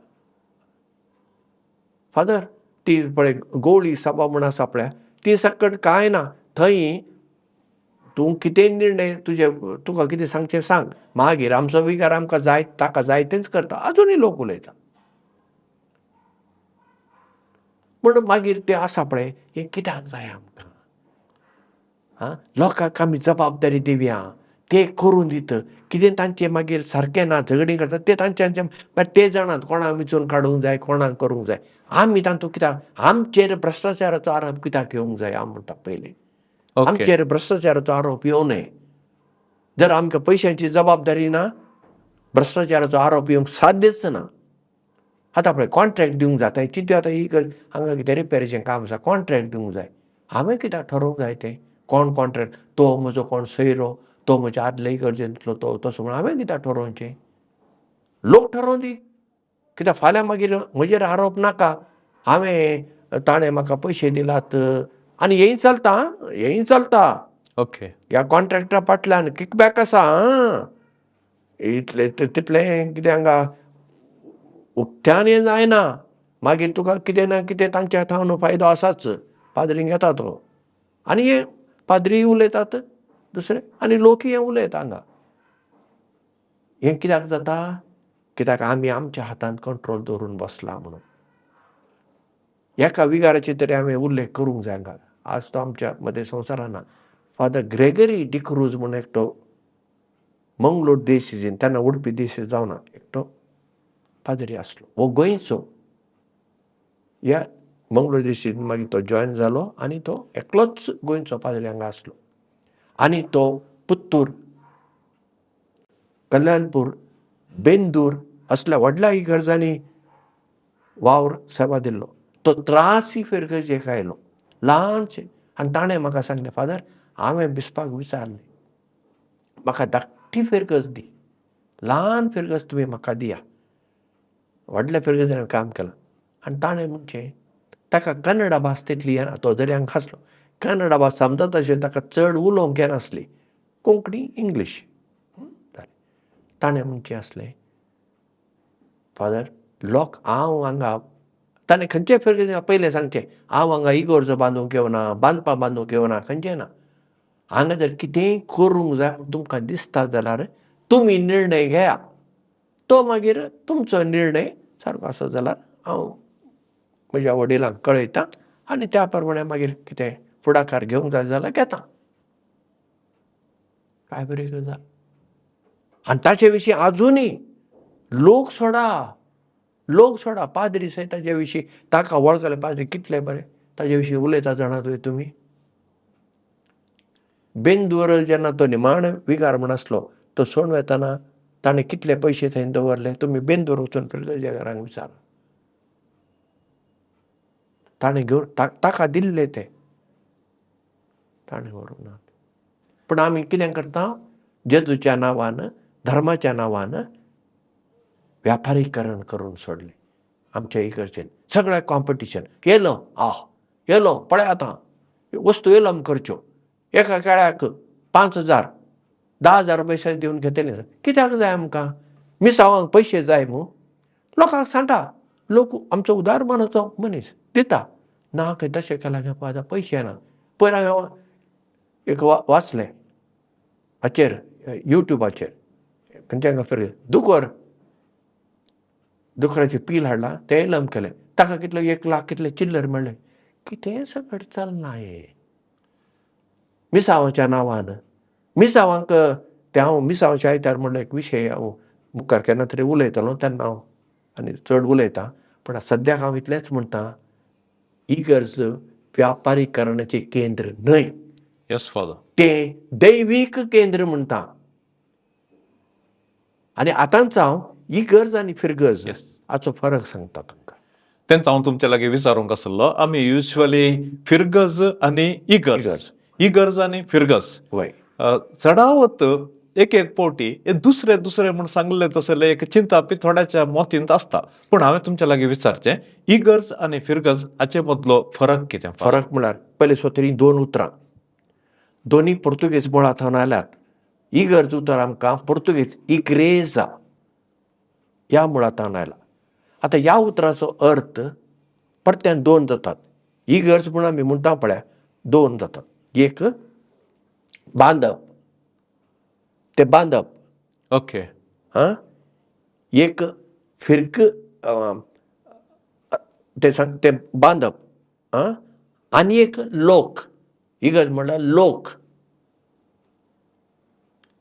S3: फादर ती पळय गोळी सभा म्हूण आसा पळय, ती सकट कांय ना, थंय तूं कितेंय निर्णय तुजे तुका कितें सांगचें सांग, मागीर आमचो विगार आमकां जाय ताका जाय तेंच करता. आजुनूय लोक उलयता. म्हण मागीर तें आसा पळय हें कित्याक जाय आमकां. आं, लोकांक आमी जबाबदारी दिवया, ते करून दित, कितें तांचें मागीर सारकें ना, झगडीं करतात ते तांचे मागीर ते जाणात कोणाक विचून काडूंक जाय, कोणाक करूंक जाय. आमी तातूंत कित्याक आमचेर भ्रश्टाचाराचो आरोप कित्याक येवंक जाय हांव म्हणटा पयलीं. आमचेर भ्रश्टाचाराचो आरोप येवं नये. जर आमकां पयशांची जबाबदारी ना, भ्रश्टाचाराचो आरोप येवंक साध्यच ना. आतां पळय कॉन्ट्रॅक्ट दिवंक जाता, चिंतूया आतां ही हांगा कितें रिपेरीचें काम आसा, कॉन्ट्रॅक्ट दिवंक जाय. हांवें कित्याक ठरोवंक जाय तें कोण कॉन्ट्रॅक्ट, तो म्हजो कोण सोयरो, तो म्हज्या आदले इगर्जेंतलो तो तसो म्हणून हांवें कित्याक ठरोवचें? लोक ठरोवं दी. कित्याक फाल्यां मागीर म्हजेर आरोप नाका हांवें ताणें म्हाका पयशे दिलात. आनी हेंय चलता, हेंय चलता.
S2: ओके,
S3: ह्या कॉन्ट्रॅक्टा फाटल्यान किकबॅक आसा. आं, इतलें तितलें कितें हांगा उक्त्यान हें जायना, मागीर तुका कितें ना कितें तांच्या थावन फायदो आसाच. पाद्रींक येता तो, आनी हे पाद्रीय उलयतात दुसरे, आनी लोकूय हें उलयता हांगा. हें कित्याक जाता? कित्याक आमी आमच्या हातांत कंट्रोल दवरून बसला म्हणून. एका विगाराचे तरी हांवें उल्लेख करूंक जाय हांगा. आज तो आमच्या मदें संवसारान ना. फादर ग्रेगरी डिक्रूज म्हूण एकटो मंगलोर देसीजीन, तेन्ना उडपी देश जावना, एकटो पाद्री आसलो, हो गोंयचो. ह्या मंगलोर देशीन मागीर तो जॉयन जालो आनी तो एकलोच गोंयचो पाद्री हांगा आसलो. आनी तो पुत्तूर, कल्याणपूर, बेंदूर असल्या व्हडल्या इगर्जांनी वावर सेवा दिल्लो. तो त्रासी फिरगर्जेक आयलो ल्हानशें, आनी ताणें म्हाका सांगलें, फादर हांवें बिस्पाक विचारलें, म्हाका धाकटी फिरगज दी, ल्हान फिरगज तुमी म्हाका दिया, व्हडल्या फिरगजेन हांवें काम केलां. आनी ताणें म्हणचें, ताका कन्नडा भास तितली येना, तो जरी हांगा आसलो कन्नडा भास समजता आशिल्ली, ताका चड उलोवंक येनासली, कोंकणी इंग्लीश जालें. ताणें म्हणचें आसलें, फादर लोक हांव हांगा, ताणें खंयचे फिरगजेन पयलें सांगचें, हांव हांगा इगोर्जो बांदूंक येवना, बांदपां बांदूंक येवना, खंयचें ना, हांगा जर कितेंय करूंक जाय म्हूण तुमकां दिसता जाल्यार तुमी निर्णय घेया, तो मागीर तुमचो निर्णय सारको आसत जाल्यार हांव म्हज्या वडिलांक कळयता आनी त्या प्रमाणे मागीर कितें फुडाकार घेवंक जाय जाल्यार घेता. काय बरी गजाल. आनी ताचे विशीं आजुनूय लोक सोडा, लोक सोडा, पाद्री सयत ताजे विशीं ताका वळखले पाद्री कितले बरे ताजे विशीं उलयता जाणात तुमी. बेंदूर जेन्ना तो निमाण विगार म्हण आसलो तो सोडून वेतना ताणें कितले पयशे थंय दवरले, तुमी बेंदूर वचून फिरगर्जे घरांक विचारा. ताणें घेवन ताका दिल्ले ते ताणें व्हरूंक ना. पूण आमी कितें करता, जेजूच्या नांवान, धर्माच्या नांवान व्यापारीकरण करून सोडलें आमच्या इगर्जेन. सगळें कॉम्पिटिशन, येलो आह येलो पळय आतां वस्तू येलम करच्यो, एका केळ्याक 5,000 10,000 पयशे दिवन घेतले. कित्याक जाय आमकां? मिसावांक पयशे जाय मू? लोकांक सांगा, लोक आमचो उदार मनाचो मनीस दिता ना, खंय तशें केल्यार आतां पयशे ना. पयर हांवें एक वाचलें हाचेर युट्यूबाचेर, खंयच्या हांगा फिर दुकर, दुकराचें पील हाडलां, तें लम केलें, ताका कितलो 1 लाख कितले चिल्लर मेळ्ळे. कितें सगळें चल्लां हें मिसावाच्या नांवान. मिसावांक तें हांव मिसावाच्या आयतार म्हणलो एक विशय हांव मुखार केन्ना तरी उलयतलो, तेन्ना हांव आनी चड उलयतां. पूण सद्याक हांव इतलेंच म्हणटा, इगर्ज व्यापारीकरणाचें केंद्र न्हय.
S2: Yes father.
S3: तें दैवीक केंद्र म्हणटा. आनी आतांच हांव इगर्ज आनी फिरगर्ज हाचो फरक सांगता तुमकां.
S2: तेंच हांव तुमच्या लागीं विचारूंक आसलो. आमी युज्वली फिरगज आनी इगर्ज, इगर्ज आनी फिरगज
S3: वय
S2: चडावत एक एक पावटी हे दुसरे दुसरे म्हूण सांगले तसले एक चिंतापी थोड्याच्या मोतींत आसता. पूण हांवें तुमच्या लागीं विचारचें, इगर्ज आनी फिरगज हाचे मदलो फरक कितें?
S3: फरक म्हळ्यार पयले सुवातेर दोन उतरां, दोनी पुर्तुगेज मुळां थंय आयल्यात. इगर्ज उतर आमकां पुर्तुगेज इग्रेजा ह्या मुळांत आयला. आतां ह्या उतराचो अर्थ परत्यान दोन जातात. इगर्ज म्हूण आमी म्हणटा पळय, दोन जातात. एक बांदप, ते बांदप,
S2: ओके,
S3: हां, एक फिरक ते सांग, ते बांदप, आं आनी एक लोक. इगर्ज म्हणल्यार लोक,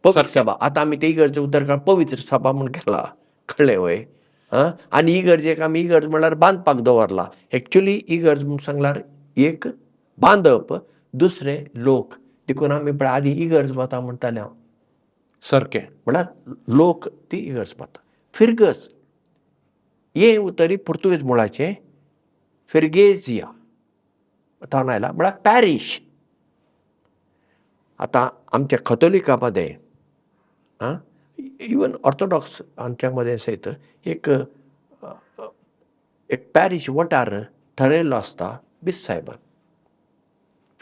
S3: पवित्र सभा. आतां आमी ते इगर्ज उतर काडून पवित्र सभा म्हूण केला, कळ्ळें वय? आं, आनी इगर्जेक आमी इगर्ज म्हणल्यार बांदपाक दवरला. एक्चुली इगर्ज म्हूण सांगल्यार एक बांदप, दुसरें लोक. देखून आमी पळय आदी इगर्ज वता म्हणटाले हांव.
S2: सारकें.
S3: म्हळ्यार लोक ती इगर्ज वता. फिरगज हें उतरय पुर्तुगेज मुळाचें, फिरगेजिया तावन आयला, म्हळ्यार पॅरीश. आतां आमच्या कथोलिका मदें, आं, इवन ऑर्थोडॉक्स आमच्या मदें सयत एक एक पॅरीश वठार ठरयल्लो आसता बिस सायबान.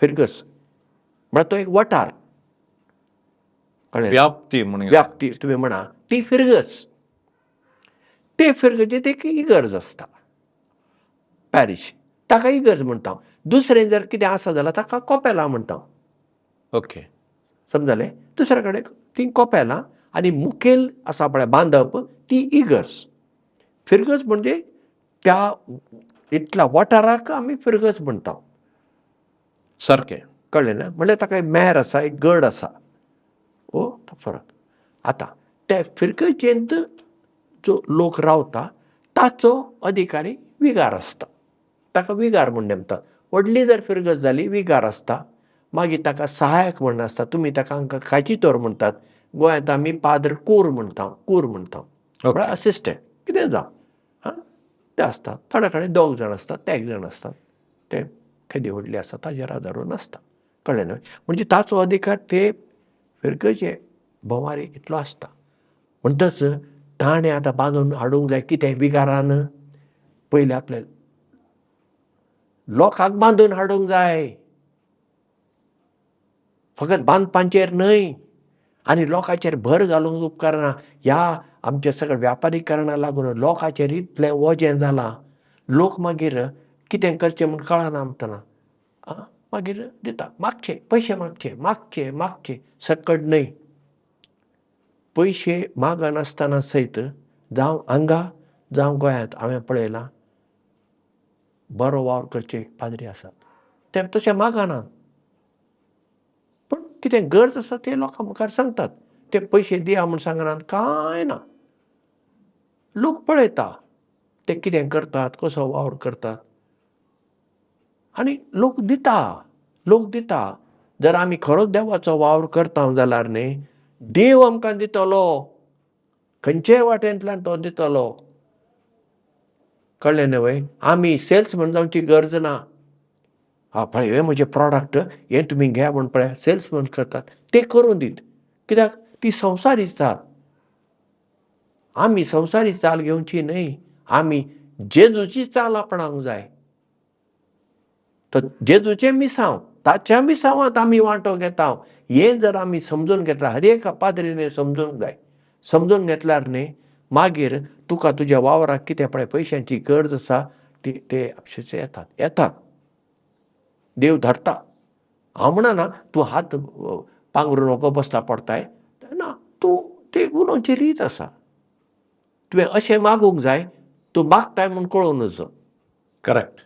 S3: फिरगस म्हळ्यार तो एक वठार, कळ्ळें?
S2: व्याप्ती म्हणून
S3: व्याप्ती तुमी म्हणा ती फिरगस. ते फिरगजेंत एक इगर्ज आसता, पॅरीश, ताका इगर्ज म्हणटा. दुसरें जर कितें आसा जाल्यार ताका कोपेलां म्हणटा.
S2: ओके,
S3: समजलें? दुसऱ्या कडेन ती कोपेलां आनी मुखेल आसा पळय बांदप ती इगर्ज. फिरगज म्हणजे त्या इतल्या वाठाराक आमी फिरगज म्हणटा.
S2: सारकें.
S3: कळ्ळें ना? म्हणल्यार ताका एक मेर आसा, एक गड आसा, हो तो फरक. आतां त्या फिरगजेंत जो लोक रावता ताचो अधिकारी विगार आसता, ताका विगार म्हूण नेमतात. व्हडली जर फिरगज जाली विगार आसता, मागीर ताका सहायक म्हण आसता. तुमी ताका हांकां काजितोर म्हणटात, गोंयांत आमी पाद्र कूर म्हणटा, कूर म्हणटा, म्हळ्यार असिस्टंट कितें जावं. आं, ते आसता. थोड्या कडेन दोग जाण आसतात, ते एक जाण आसतात, ते केदी व्हडली आसा ताजेर आदारून आसता. कळ्ळें न्हय? म्हणजे ताचो अधिकार ते फिरगजे भोंवारी इतलो आसता. म्हणटच ताणें आतां बांदून हाडूंक जाय कितें विगारान पयलें आपले लोकांक बांदून हाडूंक जाय, फकत बांदपांचेर न्हय. आनी लोकांचेर भर घालूंक उपकारना. ह्या आमच्या सगळ्या व्यापारीकरणा लागून लोकांचेर इतलें वजें जालां, लोक मागीर कितें करचें म्हूण कळना आमतना. आं, मागीर दिता, मागचे पयशे, मागचे मागचे मागचे, सकट न्हय. पयशे मागनासतना सयत जावं हांगा जावं गोंयांत हांवें पळयलां बरो वावर करचे पाद्री आसात, ते तशें मागनात, पूण कितें गरज आसा ते लोकां मुखार सांगतात. ते पयशे दिया म्हूण सांगनात, कांय ना. लोक पळयता ते कितें करतात, कसो वावर करतात, आनी लोक दिता, लोक दिता. जर आमी खरोच देवाचो वावर करता जाल्यार न्ही, देव आमकां दितलो, खंयचेय वाटेंतल्यान तो दितलो. कळ्ळें न्हय वय? आमी सेल्समॅन जावची गरज ना. हा पळय हें म्हजें प्रोडक्ट, हें तुमी घे म्हूण पळय सेल्समॅन करतात, ते करूं दीत. कित्याक ती संवसारी चाल. आमी संवसारी चाल घेवची न्हय, आमी जेजूची चाल आपणावंक जाय. तर जेजूचें मिसांव, ताच्या मिसांवांत आमी वांटो घेता, हें जर आमी समजून घेतल्यार, हर एका पाद्रीन समजूंक जाय. समजून घेतल्यार न्ही मागीर तुका तुज्या वावराक कितें पळय पयशांची गरज आसा ती ते आपशींच येतात, येतात. देव धरता. हांव म्हणना तूं हात पांगरून वगो बसला पडताय ना, तूं ते उलोवची रीत आसा. तुवें अशें मागूंक जाय, तूं मागताय म्हूण कळोवं नजो.
S2: करेक्ट.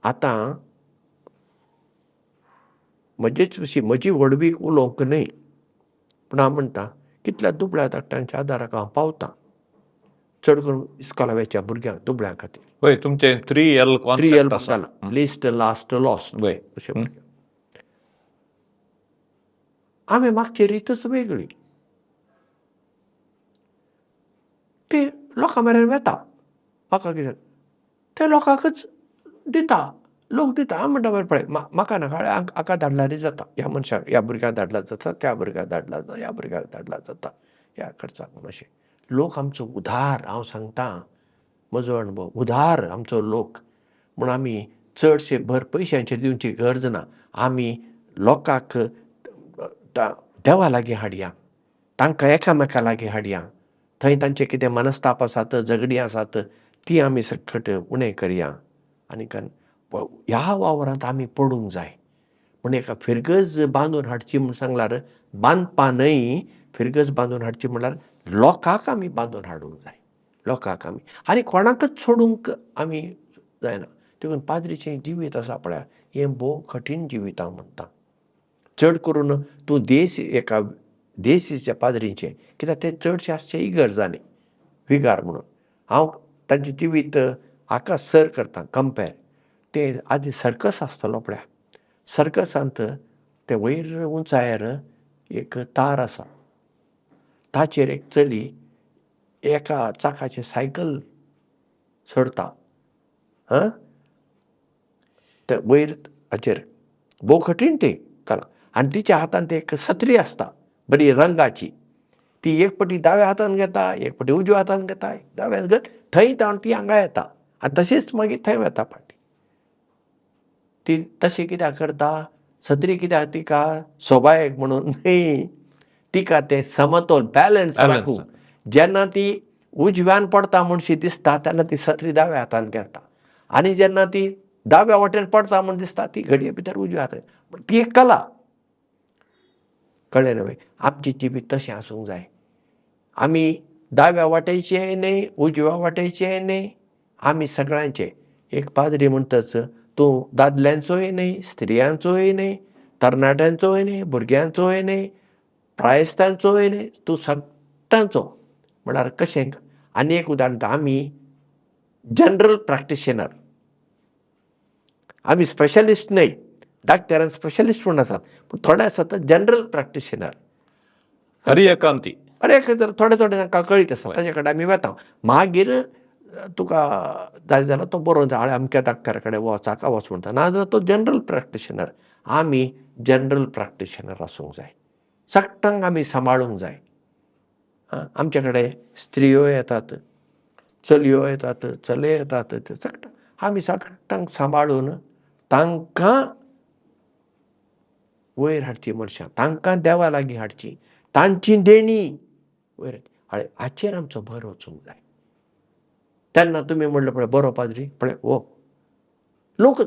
S3: आतां म्हजेच विशीं म्हजी व्हडवीक उलोवंक न्हय, पूण हांव म्हणटा कितल्या दुबळ्या धाकट्यांच्या आदाराक हांव पावतां, चड करून इस्कोला वयच्या भुरग्यांक, दुबळ्यां खातीर.
S2: वय, तुमचें 3L
S3: 3L
S2: concept आसा.
S3: List last lost.
S2: वय.
S3: अशें आमी मागची रितूच वेगळी. ते लोकां मेरेन वता, म्हाका कितें ते लोकांकच दिता, लोक दिता. हांव म्हणटा बरें पळय म्हाका नाका, हाका धाडल्यारय जाता, ह्या मनशाक, ह्या भुरग्याक धाडल्यार जाता, त्या भुरग्याक धाडल्यार जाता, ह्या भुरग्याक धाडल्यार जाता, ह्या खर्चाक म्हूण. अशें लोक आमचो उदार. हांव सांगता म्हजो अणभव, उदार आमचो लोक. म्हूण आमी चडशे भर पयशांचेर दिवची गरज ना. आमी लोकांक देवा लागीं हाडया, तांकां एकामेका लागीं हाडया. थंय तांचे कितें मनस्ताप आसात, झगडीं आसात, ती आमी सकट उणें करया. आनी ह्या वावरांत आमी पडूंक जाय. म्हण एका फिरगज बांदून हाडची म्हूण सांगल्यार बांदपा न्हय, फिरगज बांदून हाडची म्हणल्यार लोकांक आमी बांदून हाडूंक जाय, लोकांक आमी, आनी कोणाकच सोडूंक आमी जायना. देखून पाद्रीचें जिवीत आसा पळय हें भोव कठीण जिवीत हांव म्हणटा. चड करून तूं देश एका देशीच्या पाद्रीचें, कित्याक ते चडशे आसचे इगर्जांनी विगार म्हणून. हांव तांचें जिवीत हाका सर करता कंपेर. ते आदी सर्कस आसतलो पळय, सर्कसांत ते वयर उंचायेर एक तार आसा, ताचेर एक चली एका चाकाचें सायकल सोडता, आं ते वयर हाचेर भोव कठीण ती कला. आनी तिच्या हातांत एक सत्री आसता बरी रंगाची, ती एक पटी दाव्या हातान घेता, एक पटी उजव्या हातान घेता, दाव्या घेत थंय धांवन ती हांगा येता आनी तशीच मागीर थंय वता फाटीं. ती तशें कित्याक करता? सत्री कित्याक तिका सोबायेक म्हणून न्हय, तिका तें समतोल बॅलन्स राखूंक. जेन्ना ती उजव्यान पडता म्हूण शी दिसता तेन्ना ती सत्री दाव्या हातान घेता, आनी जेन्ना ती दाव्या वाटेन पडता म्हूण दिसता ती घडये भितर उजव्या हातान. ती एक कला, कळ्ळें न्हय? आमचें जिवीत तशें आसूंक जाय. आमी दाव्या वाटेचें न्हय, उजव्या वाटेचें न्हय, आमी सगळ्यांचे. एक पाद्री म्हणटच तूं दादल्यांचोय न्हय, स्त्रियांचोय न्हय, तरणाट्यांचोय न्हय, भुरग्यांचोय न्हय, प्रायस्तांचोय न्हय, तूं सगळ्यांचो. म्हळ्यार कशें? आनी एक उदाहरण, आमी जनरल प्रॅक्टिशनर, आमी स्पेशलिस्ट न्हय. डाक्टरान स्पेशलिस्ट म्हूण आसात, पूण थोडे आसात जनरल प्रॅक्टिशनर.
S2: हरियकांती
S3: अरे जर थोडे थोडे तांकां कळीत आसा, ताजे कडेन आमी वता. मागीर तुका जाय जाल्यार तो बरोवन हांवें अमक्या डाक्टरा कडेन वच, हाका वच म्हणटा. नाजाल्यार तो जनरल प्रॅक्टिशनर. आमी जनरल प्रॅक्टिशनर आसूंक जाय, सगळ्यांक आमी सांबाळूंक जाय. आमचे कडेन स्त्रियो येतात, चलयो येतात, चले येतात, ते सगळ्यांक आमी सगळ्यांक सांबाळून तांकां वयर हाडची मनशां, तांकां देवा लागीं हाडची, तांची देणी वयर हाडची, हाचेर आमचो भर वचूंक जाय. तेन्ना तुमी म्हणलें पळय बरो पाद्री, पळय हो लोक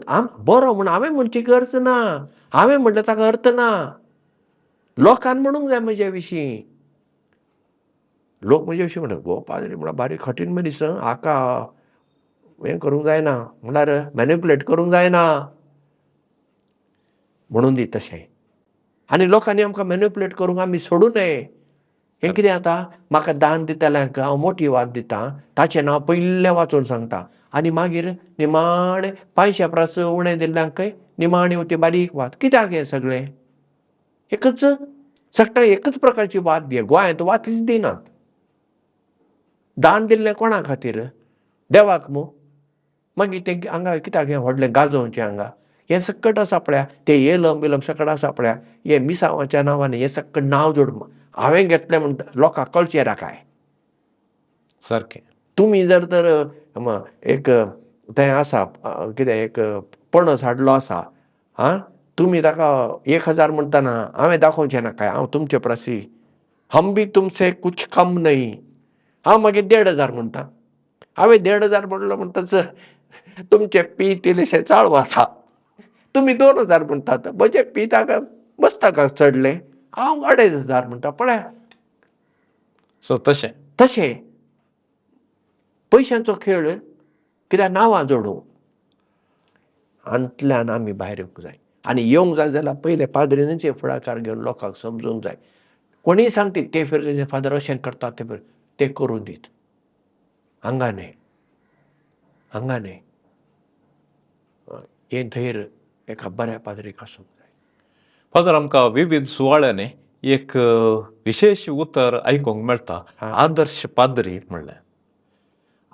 S3: बरो म्हूण हांवें म्हणची गरज ना, हांवें म्हणलें ताका अर्थ ना, लोकान म्हणूंक जाय म्हजे विशीं. लोक म्हजे विशीं म्हणटा हो पाद्री म्हणल्यार बारीक कठीण मनीस, हाका हें करूंक जायना, म्हणल्यार मॅनिपुलेट करूंक जायना म्हणून दी तशें. आनी लोकांनी आमकां मॅनिपुलेट करूंक आमी सोडूं नये. हें कितें जाता, म्हाका दान दितल्यांक हांव मोटी वात दितां, ताचें नांव पयलें वाचून सांगता, आनी मागीर निमाणें 500 परस उणें दिल्ल्यांकय निमाणी ती बारीक वात. कित्याक हें सगळें? एकच सगळ्यांक एकच प्रकारची वात दी. गोंयांत वातीच दिनात. दान दिल्लें कोणा खातीर? देवाक मू. मागीर तें हांगा कित्याक हें व्हडलें गाजोवचें हांगा? हें सकट आसा पळया, तें येलम बिलम सकट आसा पळया, हें मिसांवाच्या नांवान हें सकट नांव जोड हांवें घेतलें म्हणटा लोकांक कळचें ना काय
S2: सारकें.
S3: तुमी जर तर एक तें आसा कितें एक पणस हाडलो आसा, आं तुमी ताका 1000 म्हणटना हांवें दाखोवचें ना काय हांव तुमचे प्रसी, हम बी तुमचे कुछ कम न्हय. हांव मागीर 1500 म्हणटा. हांवें 1500 म्हणलो म्हणटच तुमचें पीत इल्लेशें चाळ वता. तुमी 2000 म्हणटात, म्हजें पीत हांगा बसता चडलें, हांव 2500 म्हणटा. पळया
S2: सो तशें
S3: तशें पयशांचो खेळ कित्याक नांवां जोडूंक. हातूंतल्यान आमी भायर येवंक जाय. आनी येवंक जाय जाल्यार पयले पाद्रीनच फुडाकार घेवन लोकांक समजूंक जाय. कोणीय सांगती ते फिरगेचे फादर अशें करतात, ते ते करूं दीत, हांगा न्हय, हांगा न्हय. हें धैर्य एका बऱ्या पाद्रीक आसूंक जाय.
S2: फादर, आमकां विविध सुवाळ्यांनी एक विशेश उतर आयकूंक मेळटा, आदर्श पाद्री म्हणलें.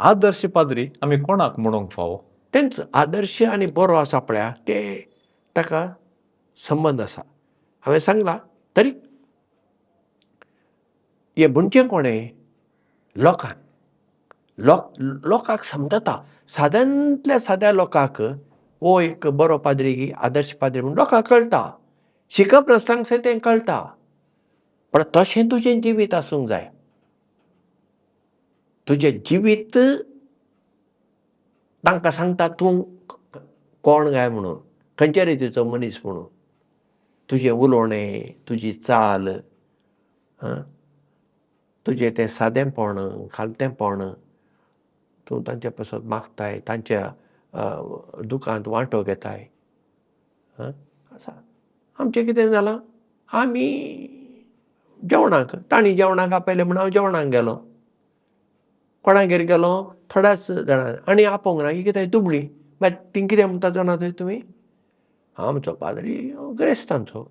S2: आदर्श पाद्री आमी कोणाक म्हणूंक फावो?
S3: तेंच आदर्श आनी बरो आसा पळया, ते ताका संबंद आसा. हांवें सांगलां तरी हें म्हणचें कोणें? लोकान. लोकांक समजता, साद्यांतल्या साद्या लोकांक हो एक बरो पाद्री, आदर्श पाद्री म्हूण लोकांक कळटा. शिकप नासतना सयत तें कळटा. पण तशें तुजें जिवीत आसूंक जाय. तुजें जिवीत तांकां सांगता तूं कोण काय म्हणून, खंयच्या रितीचो मनीस म्हणून. तुजें उलोवणें, तुजी चाल, तुजें तें सादेंपण, खालतेंपण, तूं तांचे पासत मागताय, तांच्या दुखांत वांटो घेताय. आसा आमचें कितें जालां, आमी जेवणाक, तांणी जेवणाक आपयलें म्हूण हांव जेवणाक गेलो. कोणागेर गेलो, थोड्याच जाणां आनी आपोवंक ना. ही कितें दुबळी, मागीर ती कितें म्हणटा जाणा थंय तुमी, आमचो पाद्री ग्रेस्तांचो.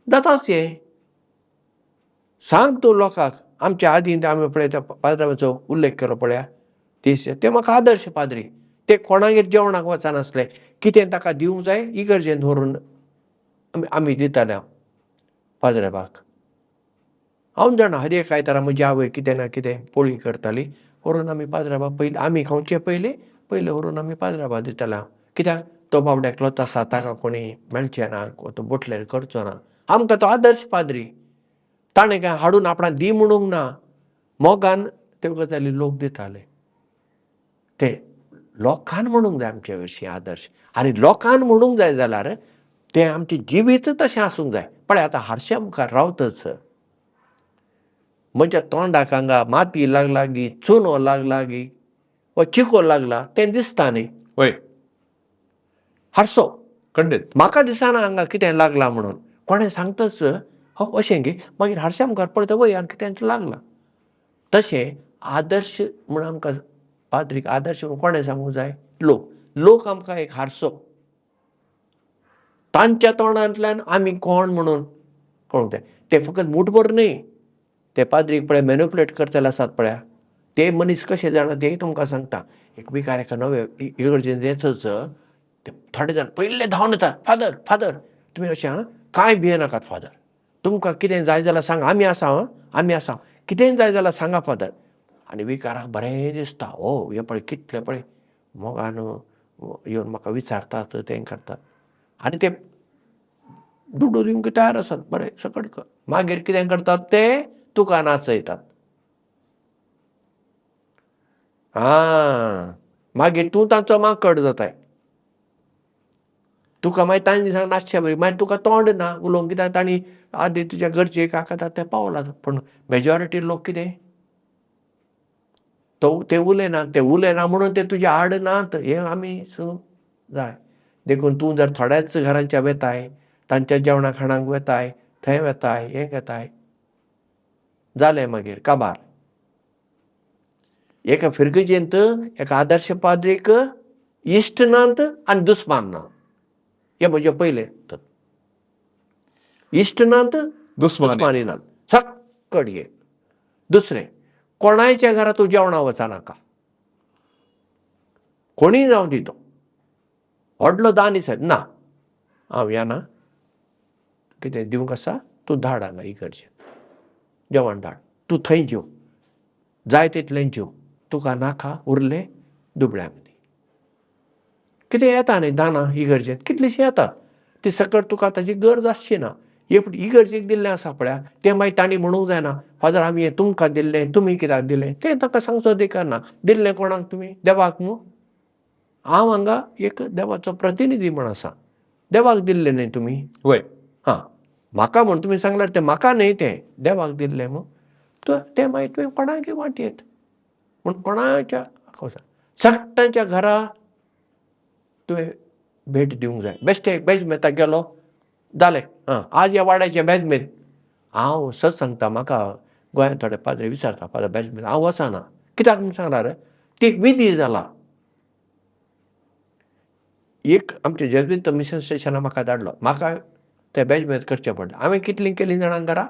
S3: जाताच हें. सांग तूं लोकांक. आमच्या आदीं आमी पळय त्या पाद्राचो उल्लेख केलो पळया, ते म्हाका आदर्श पाद्री. ते कोणागेर जेवणाक वचनासले, कितें ताका दिवंक जाय इगर्जेंत व्हरून आमी दिताले. हांव पाद्रेबाक हांव जाणा, हर एक आयतारा म्हजी आवय कितें ना कितें पोळी करताली, व्हरून आमी पाद्रेबाक पयलीं, आमी खावचे पयलीं पयलीं व्हरून आमी पाद्रेबाक दिताले. हांव कित्याक, तो बाबडो एकलोच आसा, ताका कोणी मेळचें ना, तो बोटलेर करचो ना. आमकां तो आदर्श पाद्री. ताणें कांय हाडून आपणाक दी म्हणूंक ना, मोगान त्यो गजाली लोक दिताले. ते लोकान म्हणूंक जाय आमचे विशीं आदर्श. आनी लोकान म्हणूंक जाय जाल्यार तें आमचें जिवीत तशें आसूंक जाय. पळय आतां हारश्या मुखार रावतच म्हज्या तोंडाक हांगा माती लागला गी, चुनो लागला गी, वा चिको लागला तें दिसता न्ही.
S2: वय,
S3: हारसो
S2: खंडीत
S3: म्हाका दिसना हांगा कितें लागलां म्हणून. कोणें सांगतच हो अशें गे, मागीर हारश्या मुखार पळयता, वय हांगा कितें लागलां. तशें आदर्श म्हूण आमकां पाद्रीक आदर्श म्हूण कोणें सांगूंक जाय, लोक. लोक आमकां एक हारसो, तांच्या तोंडांतल्यान आमी कोण म्हणून कळूंक जाय. ते फकत मुठभर न्हय, ते पाद्रीक पळय मॅनिपुलेट करतले आसात पळया, ते मनीस कशे जाणा तेय तुमकां सांगता. एक विकार एका नवे इगर्जेंत येतच ते थोडे जाण पयले धांवन येतात, फादर फादर तुमी अशें आं, कांय भियेनाकात फादर, तुमकां कितें जाय जाल्यार सांगा, आमी आसा आं, आमी आसा, कितेंय जाय जाल्यार सांगा फादर. आनी विकाराक बरें दिसता, ओ हे पळय कितले पळय मोगान येवन म्हाका विचारतात, तें करतात, आनी ते दुडू दिवंक तयार आसात, बरें सकट कर. मागीर कितें करतात ते तुका नाचयतात. आं, मागीर तूं तांचो माकड जाताय. तुका मागीर तांणी सांग नाचचे बरी, मागीर तुका तोंड ना उलोवंक, कित्याक तांणी आदी तुज्या गरजेक काका ते पावला. पूण मेजॉरिटी लोक कितें तो ते उलयना, ते उलयना म्हणून ते तुज्या आड नात, हें आमी जाय. देखून तूं जर थोड्याच घरांच्या वेताय, तांच्या जेवणा खाणाक वेताय, थंय वेताय, हें घेताय, जालें मागीर काबार. एका फिरगजेंत एका आदर्श पाद्रीक इश्ट नात आनी दुस्मान ना. हें म्हजें पयलें तत्व. इश्ट नात, दुस्मानी नात, सक्कड हे. दुसरें, कोणायच्या घरा तूं जेवणा वचनाका, कोणीय जावं दी, तो व्हडलो दानी सायब ना, हांव येना, कितें दिवंक आसा तूं धाड हांगा इगर्जेंत जेवण धाड, तूं थंय जेव, जाय तितलें जेव, तुका नाका उरलें दुबळ्यांक दी. कितें येता न्ही दानां इगर्जेंत कितलींशीं येतात, ती सकट तुका ताची गरज आसची ना. एक इगर्जेक दिल्लें आसा पळया, तें मागीर तांणी म्हणूंक जायना, फादर आमी हें तुमकां दिल्लें, तुमी कित्याक दिलें, तें तांकां सांगचो अधिकार ना. दिल्लें कोणाक तुमी, देवाक मू? हांव हांगा एक देवाचो प्रतिनिधी म्हण आसा, देवाक दिल्लें न्ही तुमी.
S2: वय,
S3: हां, म्हाका म्हण तुमी सांगल्यार तें म्हाका न्ही, तें देवाक दिल्लें मू, तें मागीर तुवें कोणाकय वांटयेत. पूण कोणाच्या सगळ्यांच्या घरा तुवें भेट दिवंक जाय. बेश्टें बेजमेताक गेलो जालें, आं आज ह्या वाड्याचें बेजमेत. हांव सत सांगता, म्हाका गोंयांत थोडे पाद्रे विचारता, फादर बेजमेत, हांव वचना. कित्याक म्हूण सांगल्यार ती एक विधी जाला. एक आमच्या जेज्वित मिशन स्टेशनार म्हाका धाडलो, म्हाका तें बेजमेत करचें पडलें. हांवें कितलीं केलीं जाणां घरा,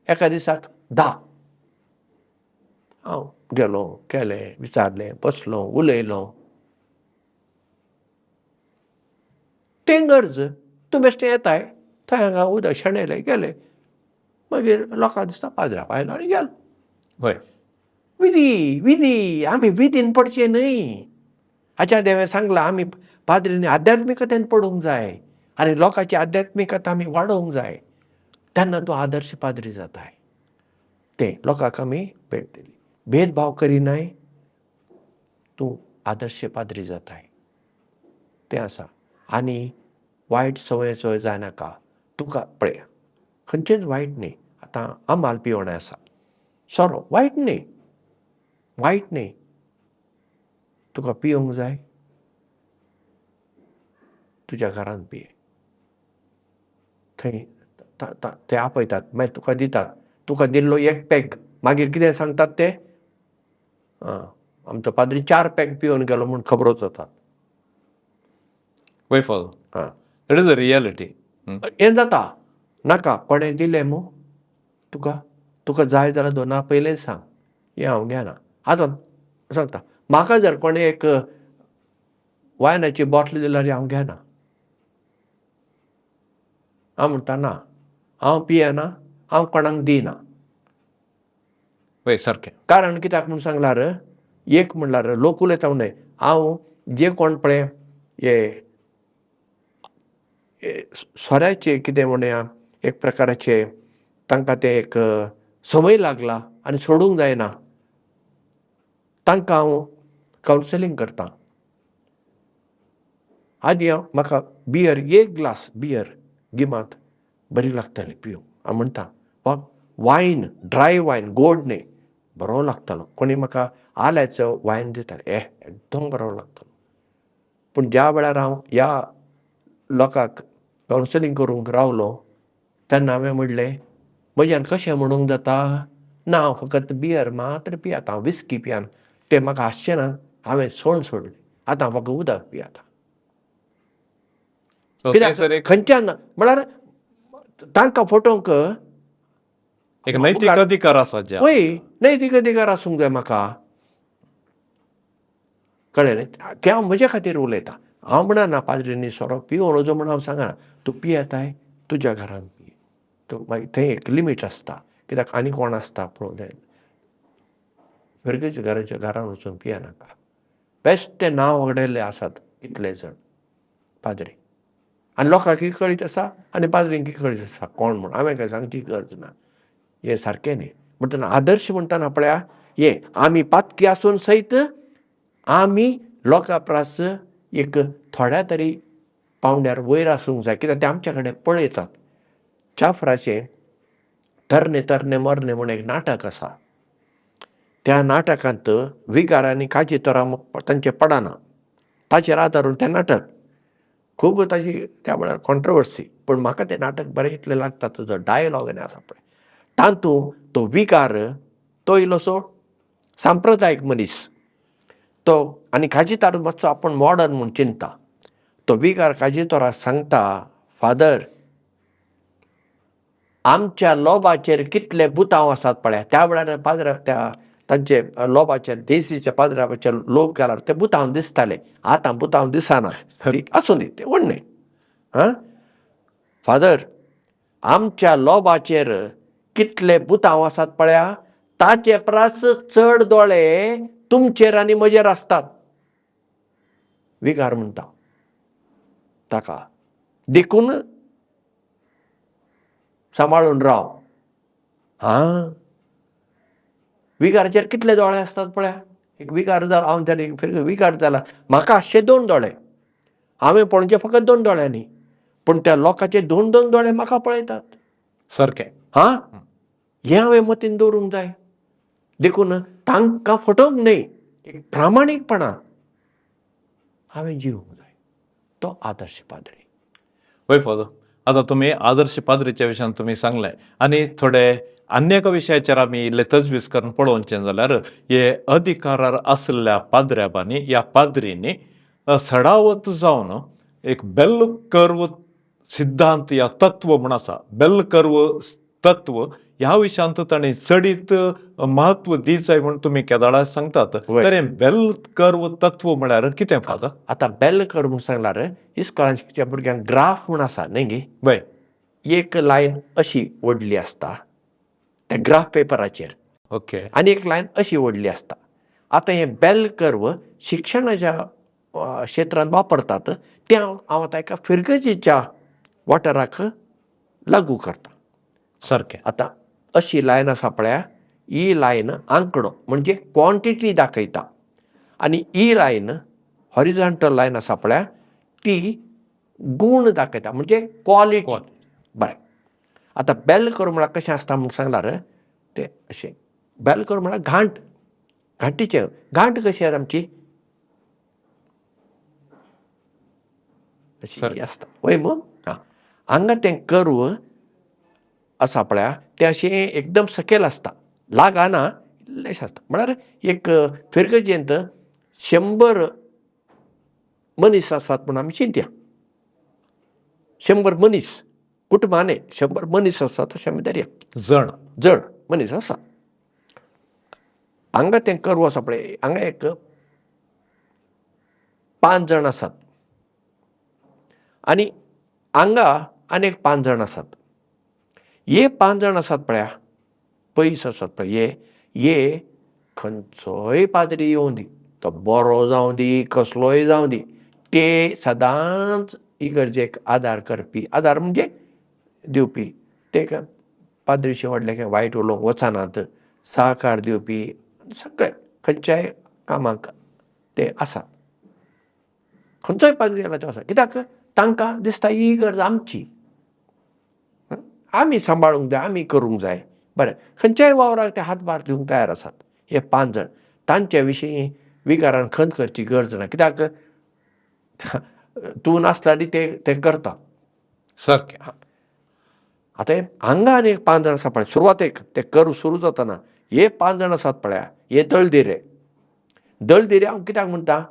S3: एका दिसाक 10. हांव गेलो, केलें, विचारलें, बसलो, उलयलो. तें गरज, तूं बेश्टें येताय थंय हांगा उदक शेणयलें गेलें, मागीर लोकांक दिसता पाद्रा आयलो आनी गेलो.
S2: वय,
S3: विधी विधी, आमी विधीन पडचें न्हय. हाच्या देवें सांगलां, आमी पाद्रींनी आध्यात्मिकतेन पडूंक जाय आनी लोकांची आध्यात्मिकता आमी वाडोवंक जाय, तेन्ना तूं आदर्श पाद्री जाताय. तें लोकांक आमी भेट दिली, भेदभाव करिनाय, तूं आदर्श पाद्री जाताय, तें आसा. आनी वायट संवयेचो जायनाका. तुका पळय, खंयचेंच वायट न्ही. आतां आमाल पिवणें आसा, सोरो वायट न्ही, वायट न्ही, तुका पिवंक जाय तुज्या घरान पिये, थंय ते आपयतात, मागीर तुका दितात, तुका दिल्लो एक पॅक, मागीर कितें सांगतात ते, आमचो पाद्री 4 पॅक पिवन गेलो म्हूण खबरो जातात.
S2: वय फादर,
S3: आं,
S2: that is a reality.
S3: हें जाता नाका, कोणें दिलें मू तुका, तुका जाय जाल्यार दोना पयलें सांग, हें हांव घेना. आतां सांगता, म्हाका जर कोणें एक वायनाची बॉटल दिल्यार हांव घेना. हांव म्हणटा ना, हांव पियेना, हांव कोणाक दिना.
S2: वय सारकें.
S3: कारण कित्याक म्हूण सांगल्यार, एक म्हणल्यार लोक उलयता न्हय, हांव जे कोण पळय हे सोऱ्याचे कितें म्हणया एक प्रकाराचे तांकां तें एक संवय लागला आनी सोडूंक जायना, तांकां हांव कावन्सिलींग करतां. आदी हांव म्हाका बियर, एक ग्लास बियर गिमांत बरी लागताली पिवंक, हांव म्हणटा वा वायन, ड्राय वायन, गोड न्हय, बरो लागतालो. कोणी म्हाका आल्याचो वायन दिताले, ए एकदम बरो लागतालो. पूण ज्या वेळार हांव ह्या लोकांक कावन्सिलींग करूंक रावलो तेन्ना हांवें म्हणलें, म्हज्यान कशें म्हणूंक जाता ना, हांव फकत बियर मात्र पियात, हांव विस्की पियान, तें म्हाका हांसचें ना, हांवें सोण सोडलें, आतां हांव फकत उदक पियाता. कित्याक खंयच्यान म्हळ्यार तांकां फटोवंक
S2: एक नैतीक अधिकार आसा,
S3: वय नैतीक अधिकार आसूंक जाय म्हाका, कळ्ळें न्ही. तें हांव म्हजे खातीर उलयतां, हांव म्हणना पाद्रीनी सोरो पिवूं नजो म्हूण हांव सांगना, तूं पियेताय तुज्या घरान पिये, तूं मागीर थंय एक लिमीट आसता, कित्याक आनी कोण आसता पळोवंक जाय, भुरग्याच्या घराच्या घरान वचून पियेनाका. बेश्टें नांव वगडायल्लें आसात कितले जाण पाद्री, आनी लोकांकय कळीत आसा आनी पाद्रींकय कळीत आसा कोण म्हूण, हांवें कांय सांगची गरज ना. हें सारकें न्ही. म्हणटना आदर्श म्हणटना पळया, हे आमी पातकी आसून सयत आमी लोकां परस एक थोड्या तरी पावंड्यार वयर आसूंक जाय, कित्याक ते आमच्या कडेन पळयतात. चाफ्राचें तरणे तरणे मरणे म्हूण एक नाटक आसा, त्या नाटकांत विगार आनी काजितोरां तांचें पडना, ताचेर आदारून तें नाटक खूब ताजी त्या वेळार कॉन्ट्रवर्सी, पूण म्हाका तें नाटक बरें इतलें लागता, तुजो डायलॉग आनी आसा पळय तातूंत तो विगार तो इल्लोसो सांप्रदायीक मनीस तो, आनी काजितार मातसो आपूण मॉडर्न म्हूण चिंता. तो विगार काजितोराक सांगता, फादर आमच्या लोबाचेर कितले बुतांव आसात पळया. त्या वेळार पाद्र त्या तांचे लोबाचेर देसीच्या पाद्राचेर लोब घाल्यार ते बुतांव दिसताले, आतां बुतांव दिसना, आसूं दी तें व्हड न्हय. आं फादर आमच्या लोबाचेर कितले बुतांव आसात पळया, ताचे परस चड दोळे तुमचेर आनी म्हजेर आसतात. विगार म्हणटा ताका, देखून सांबाळून राव. हां विगाराचेर कितले दोळे आसतात पळया, एक विगार जाला, हांव जाल्यार विगार जाला, म्हाका आसचे 2 दोळे, हांवें पळोवचें फकत 2 दोळ्यांनी, पूण त्या लोकांचे 2 2 दोळे म्हाका पळयतात
S2: सारकें.
S3: हां हें हांवें मतीन दवरूंक जाय. देखून तांकां फटोवंक न्हय, एक प्रामाणीकपणान हांवें जिवूंक जाय. तो आदर्श पाद्री.
S2: वय फादर, आतां तुमी आदर्श पाद्रीच्या विशयान तुमी सांगलें, आनी थोडे आनी एका विशयाचेर आमी इल्ले तजवीज करून पळोवचें जाल्यार हे अधिकारार आशिल्ल्या पाद्र्याबांनी ह्या पाद्रींनी सडावत जावन एक बेल कर्व सिद्धांत या तत्व म्हूण आसा, बेल कर्व तत्व ह्या विशयांत तांणी चडीत म्हत्व दीत जाय म्हूण तुमी केदाळा सांगतात. तर हें बेल कर्व तत्व म्हळ्यार कितें फादर?
S3: आतां बेल कर्व म्हूण सांगल्यार इस्कोलान शिकच्या भुरग्यांक ग्राफ म्हूण आसा न्ही गे,
S2: वय
S3: एक लायन अशी ओडली आसता त्या ग्राफ पेपराचेर,
S2: ओके,
S3: आनी एक लायन अशी ओडली आसता. आतां हें बेल कर्व शिक्षणाच्या क्षेत्रांत वापरतात, तें हांव आतां एका फिरगजेच्या वाठाराक लागू करता.
S2: सारकें.
S3: आतां अशी लायन आसा पळया, ही लायन आंकडो म्हणजे क्वॉन्टिटी दाखयता, आनी ही लायन हॉरिझॉन्टल लायन आसा पळया ती गूण दाखयता म्हणजे क्वॉलिटी. बरें, आतां बेल कर्व म्हळ्यार कशें आसता म्हूण सांगल्यार तें अशें बेल कर्व म्हळ्यार घांट, घांटीचें. घांट कशी आसा आमची अशी आसता वय मू. आं, हांगा तें कर्व आसा पळया, तें अशें एकदम सकयल आसता, लागना, इल्लेशें आसता. म्हळ्यार एक फिरगजेंत 100 मनीस आसात म्हूण आमी चिंतया. 100 मनीस, कुटुंबां न्ही, 100 मनीस आसात अशें आमी धरया.
S2: जण
S3: जण मनीस आसा. हांगा तें कर्व आसा पळय, हांगा एक 5 जाण आसात आनी हांगा आनी एक 5 जाण आसात. हे 5 जाण आसात पळया, पयस आसात पळय, हे खंयचोय पाद्री येवं दी, तो बरो जावं दी, कसलोय जावं दी, ते सदांच इगर्जेक आदार करपी, आदार म्हणजे दिवपी. ते पाद्रीशी व्हडलें कांय वायट उलोवंक वचनात, सहकार दिवपी, सगळे खंयच्याय कामाक ते आसात. खंयचोय पाद्री जाल्यार ते आसा. कित्याक तांकां दिसता ही गरज आमची, आमी सांबाळूंक जाय, आमी करूंक जाय. बरें, खंयच्याय वावराक ते हातभार दिवंक तयार आसात. हे 5 जाण, तांचे विशीं विगारान खंत करची गरज ना. कित्याक तूं नासल्यार ते करता
S2: सारकें.
S3: आतां हांगा आनी एक 5 जाण आसा पळय, सुरवातेक ते करू सुरू जातना हे 5 जाण आसात पळया, हे दळदिरे. दळदिरे हांव कित्याक म्हणटा,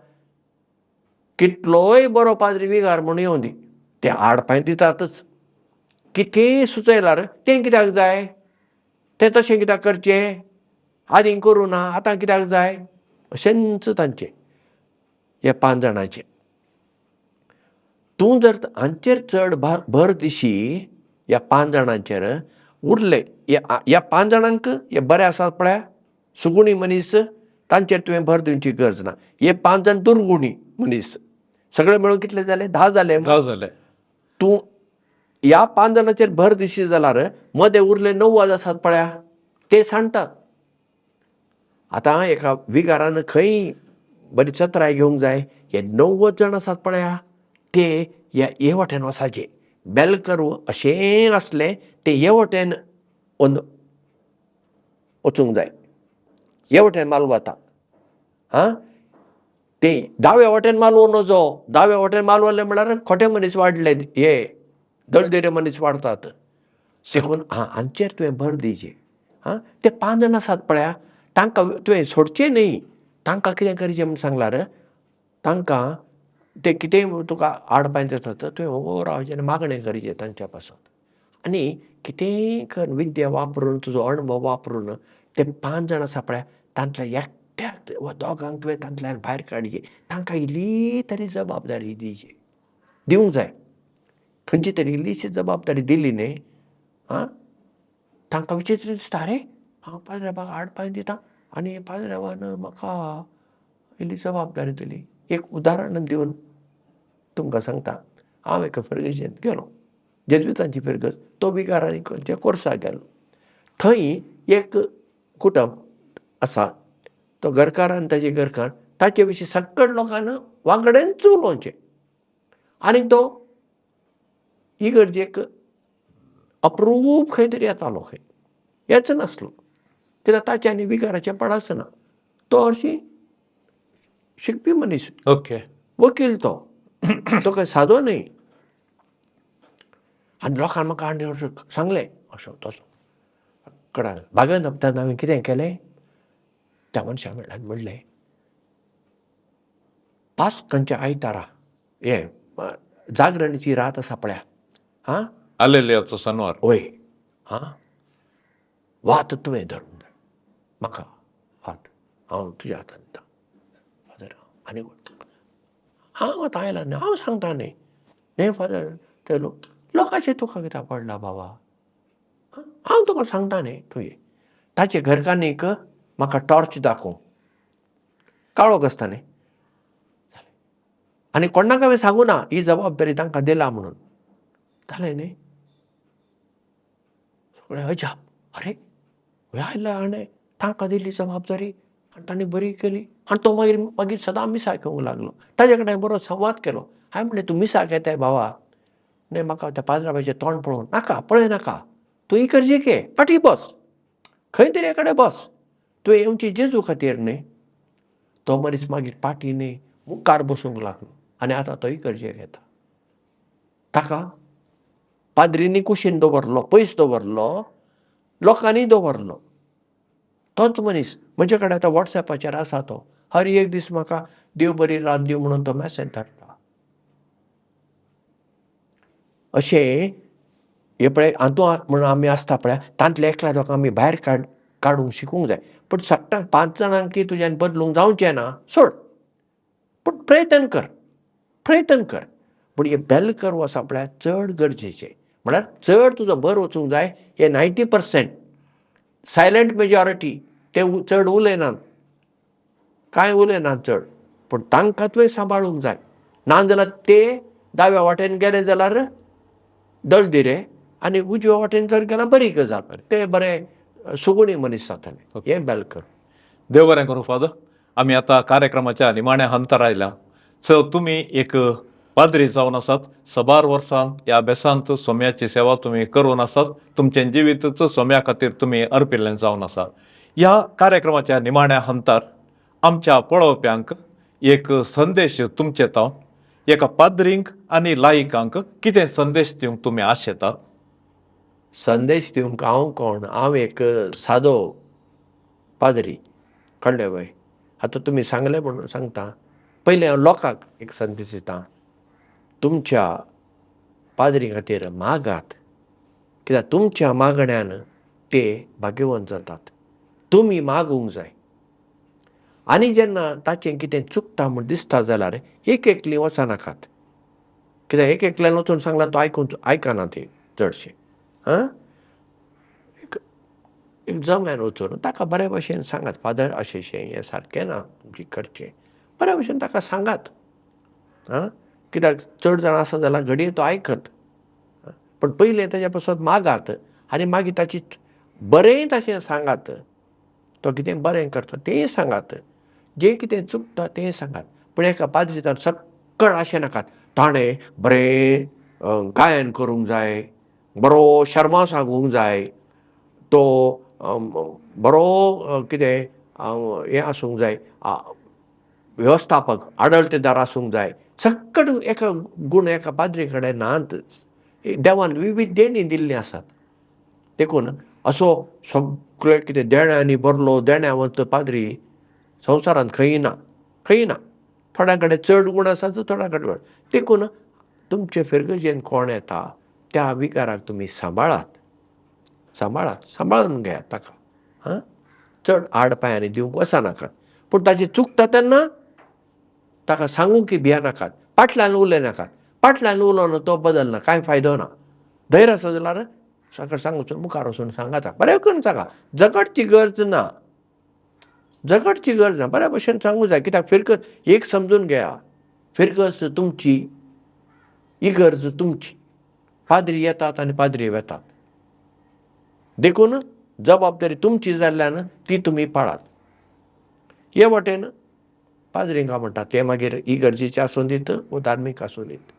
S3: कितलोय बरो पाद्री विगार म्हूण येवं दी, ते आडपांय दितातच. कितेंय सुचयल्यार तें कित्याक जाय, तें तशें कित्याक करचें, आदी करूं ना, आतां कित्याक जाय, अशेंच तांचें हे 5 जाणांचें. तूं जर हांचेर चड भर दिशी, ह्या 5 जाणांचेर उरले, ह्या 5 जाणांक हे बरे आसात पळया, सुगुणी मनीस, तांचेर तुवें भर दिवची गरज ना. हे 5 जाण दुर्गुणी मनीस, सगळे मेळून कितले जाले, 10 जाले.
S2: 10 जाले.
S3: तूं ह्या 5 जाणांचेर भर दिशी जाल्यार मदें उरले 90 आसात पळया, ते सांडटात. आतां एका विगारान खंय बरी चत्राय घेवंक जाय, हे 90 जाण आसात पळया, ते ह्या हे वटेन वचाचे. बेल कर्व अशें आसलें ते हे वटेन वचूंक जाय, हे वटेन माल वता. आं, ते दाव्या वटेन माल नजो, दाव्या वटेन माल वयले म्हळ्यार खोटे मनीस वाडले, हे दळदिरे मनीस वाडतात. देखून आं, हांचेर तुवें भर दिवची. आं, ते 5 जाण आसात पळया, तांकां तुवें सोडचें न्ही. तांकां कितें करचें म्हूण सांगल्यार, तांकां ते कितेंय तुका आडपांय दितात, तुवें वो रावचें आनी मागणें करचें तांच्या पासत. आनी कितेंय कर, विद्या वापरून, तुजो अणभव वापरून ते 5 जाण आसा पळया, तांतल्या एकट्याक वा दोगांक तुवें तांतल्यान भायर काडचें. तांकां इल्ली तरी जबाबदारी दिवची, दिवंक जाय. खंयची तरी इल्लीशी जबाबदारी दिली न्ही, आं, तांकां विचित्र दिसता, अरे हांव पाद्री बाबाक आडपांय दिता आनी पाद्री बाबान म्हाका इल्ली जबाबदारी दिली. एक उदाहरण दिवन तुमकां सांगता, हांव एका फिरगजेंत गेलो, जेज्वितांची फिरगज, तो विगार आनी खंयच्या कोर्साक गेलो. थंय एक कुटुंब आसा, तो घरकार आनी ताजे घरकार, ताचे विशीं सगळे लोकांक वांगडेनच उलोवचें. आनी तो इगर्जेक अप्रूप खंय तरी येतालो, खंय येच नासलो, कित्याक ताचें आनी विगाराचें पड आसना. तो हरशीं शिकपी मनीस,
S2: ओके,
S3: वकील, तो तो काय सादो न्ही. आनी लोकांक म्हाका आनी सांगलें असो तसो कडान बागेन हप्त्यान हांवें कितें केलें, त्या मनशा म्हणल्यार म्हणलें, पास्कांच्या आयतारा हे जागरणीची रात आसा पळया, आं,
S2: आलेलियाचो सनवार,
S3: वय, आं, वात तुवें धरून जाय म्हाका, हात हांव तुज्या हातान दिता फादर. आनी हांव आतां आयला न्ही, हांव सांगता न्ही, न्ही फादर, ते लोक लोकांचें तुका कित्याक पडला बाबा, हांव तुका सांगता न्ही, तूं ये. ताचे घरकान्नीक म्हाका टॉर्च दाखोवंक, काळोख आसता न्ही, आनी कोणाक हांवें सांगूं ना ही जबाबदारी तांकां दिला म्हणून. जालें न्ही, सगळें अजाप, अरे हे आयला हाणें तांकां दिली जबाबदारी आनी तांणी बरी केली. आनी तो मागीर मागीर सदां मिसाक येवंक लागलो, ताजे कडेन बरो संवाद केलो. हांवें म्हणलें, तूं मिसाक येताय भावा, न्ही म्हाका त्या पाद्राबाचें तोंड पळोवन नाका, पळय नाका, तूं इगर्जेक ये, फाटीं बस, खंय तरी एकडे बस. तुवें येवचें जेजू खातीर न्हय. तो मनीस मागीर पाटी न्हय मुखार बसूंक लागलो आनी आतां तो इगर्जेक येता. ताका पाद्रींनी कुशीन दवरलो, पयस दवरलो, लोकांनी दवरलो. तोच मनीस म्हजे कडेन आतां वॉट्सॅपाचेर आसा. तो हर एक दीस म्हाका देव बरी रात दिवं म्हणून तो मॅसेज धाडटा. अशें हे पळय हातूंत म्हणून आमी आसता पळय, तांतले एकल्या लोकांक आमी भायर काडूंक शिकूंक जाय. पूण सगळ्यांक 5 जाणांक की तुज्यान बदलूंक जावचें ना, सोड, पूण प्रयत्न कर, प्रयत्न कर. पूण हे बेल कर्व आसा पळय चड गरजेचें, म्हळ्यार चड तुजो भर वचूंक जाय. हे 90% सायलंट मेजॉरिटी, ते चड उलयनात, कांय उलयनात चड, पूण तांकां तुवें सांबाळूंक जाय. ना जाल्यार ते दाव्या वाटेन गेले जाल्यार दळदिरे आनी उजव्या वाटेन जर गेल्यार बरी गजाल, ते बरे सुगुणी मनीस जातले. हें बेल कर.
S2: देव बरें करूं फादर. आमी आतां कार्यक्रमाच्या निमाण्या हंतार आयल्या. सो तुमी एक पाद्री जावन आसात, सबार वर्सां ह्या बेसांत सोम्याची सेवा तुमी करून आसात, तुमचें जिवीतच सोम्या खातीर तुमी अर्पिल्लें जावन आसा. ह्या कार्यक्रमाच्या निमाण्या हंतार आमच्या पळोवप्यांक एक संदेश तुमचे तावन, एका पाद्रींक आनी लायिकांक कितें संदेश दिवंक तुमी आशेतात?
S3: संदेश दिवंक हांव कोण? हांव एक सादो पाद्री, कळ्ळें वय. आतां तुमी सांगलें म्हणून सांगता. पयलें हांव लोकांक एक संदेश दिता, तुमच्या पाद्री खातीर मागात, कित्याक तुमच्या मागण्यान ते भाग्यवंत जातात. तुमी मागूंक जाय. आनी जेन्ना ताचें कितें चुकता म्हूण दिसता जाल्यार एक एकलीं वचनाकात, कित्याक एक एकल्यान वचून सांगलां तो आयकून आयकना ते चडशें. आं, एक जम्यान वचून ताका बरे भशेन सांगात, फादर अशें शें हें सारकें ना तुमचें करचें, बरे भशेन ताका सांगात. आं, कित्याक चड जाणां आसा जाल्यार घडये तो आयकत, पूण पयलें ताच्या पासत मागात आनी मागीर ताची बरें ताचें सांगात, तो कितें बरें करता तें सांगात, जें कितें चुकता तें सांगात. पूण एका पाद्रीतान सक्कड आशें नाकात ताणें बरें गायन करूंक जाय, बरो शर्मा सांगूंक जाय, तो बरो कितें हें आसूंक जाय, वेवस्थापक आडळतेदार आसूंक जाय. सक्कड एका गूण एका पाद्री कडेन नात. देवान विविध देणी दिल्लीं आसात. देखून असो सगळें कितें देण्यांनी भरलो देण्यावंत पाद्री संवसारांत खंय ना, खंय ना. थोड्यां कडेन चड गूण आसात, थोड्यां कडेन. देखून तुमचे फिरगजेन कोण येता त्या विकाराक तुमी सांबाळात, सांबाळात, सांबाळून घेयात ताका. आं, चड आड पांयांनी दिवंक वचनाकात. पूण ताचें चुकता तेन्ना ताका सांगूंक की भियेनाकात, फाटल्यान उलयनाकात. फाटल्यान उलोवन तो बदलना, कांय फायदो ना. धैर्य आसा जाल्यार सगळें सांग वचून मुखार वचून सांगाता, बरें करून सांगा, झगडची गरज ना, झगडची गरज ना, बऱ्या भशेन सांगूं जाय. कित्याक फिरगज एक समजून घेया, फिरगज तुमची, इगर्ज तुमची. पाद्री येतात आनी पाद्री वेतात, देखून जबाबदारी तुमची जाल्ल्यान ती तुमी पाळात. हे वाटेन पाद्रींक हांव म्हणटा, ते मागीर इगर्जेचे आसूं दीत वो धार्मीक आसूं दीत,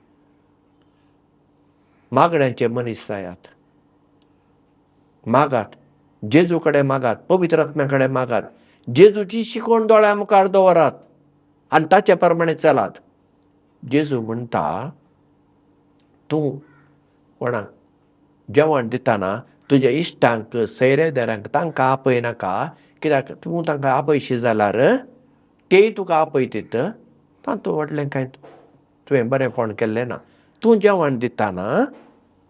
S3: मागण्यांचे मनीस जायात. मागात, जेजू कडेन मागात, पवित्र आत्म्या कडेन मागात, जेजूची शिकवण दोळ्या मुखार दवरात आनी ताचे प्रमाणे चलात. जेजू म्हणटा, तूं कोणाक जेवण दितना तुज्या इश्टांक सैरेदारांक तांकां आपयनाका, कित्याक तूं तांकां आपयशी जाल्यार तेय तुका आपयतीत, तातूंत व्हडलें कांय तुवें बरेंपण केल्लें ना. तूं जेवण दितना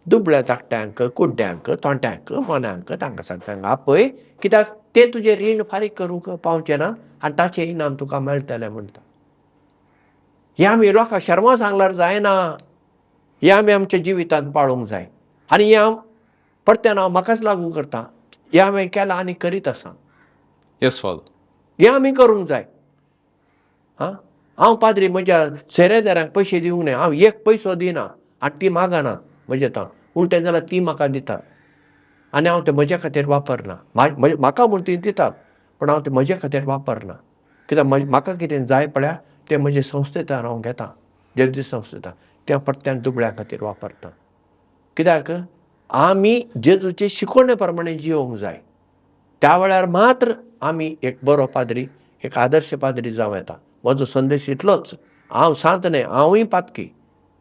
S3: दुबळ्या धाकट्यांक, कुड्ड्यांक, तोंट्यांक, मोन्यांक, तांकां सगळ्यांक आपय, कित्याक ते तुजें रीण फारीक करूंक पावचें ना आनी ताचें इनाम तुका मेळटलें म्हणटा. हें आमी लोकांक शर्मा सांगल्यार जायना, हें आमी आमच्या जिवितांत पाळूंक जाय. आनी हें हांव परत्यान हांव म्हाकाच लागू करता, हें हांवें केलां आनी करीत आसा.
S2: येस फादर,
S3: हें आमी करूंक जाय. आं, हांव पाद्री म्हज्या सेरेदारांक पयशे दिवंक न्हय, हांव एक पयसो दिना आनी ती मागना म्हजे तावन, उलटें जाल्यार ती म्हाका दितात आनी हांव ते म्हज्या खातीर वापरना. म्हाका म्हूण ती दितात, पूण हांव ते म्हज्या खातीर वापरना, कित्याक म्हाका कितें जाय पळया तें म्हजे संस्थेंतल्यान हांव घेतां, जेजू संस्थेंतल्यान, तें परत्यान दुबळ्या खातीर वापरता. कित्याक आमी जेजूचे शिकवणे प्रमाणे जियोंक जाय. त्या वेळार मात्र आमी एक बरो पाद्री, एक आदर्श पाद्री जावं येता. म्हजो संदेश इतलोच. हांव सांत न्हय, हांवूय पातकी,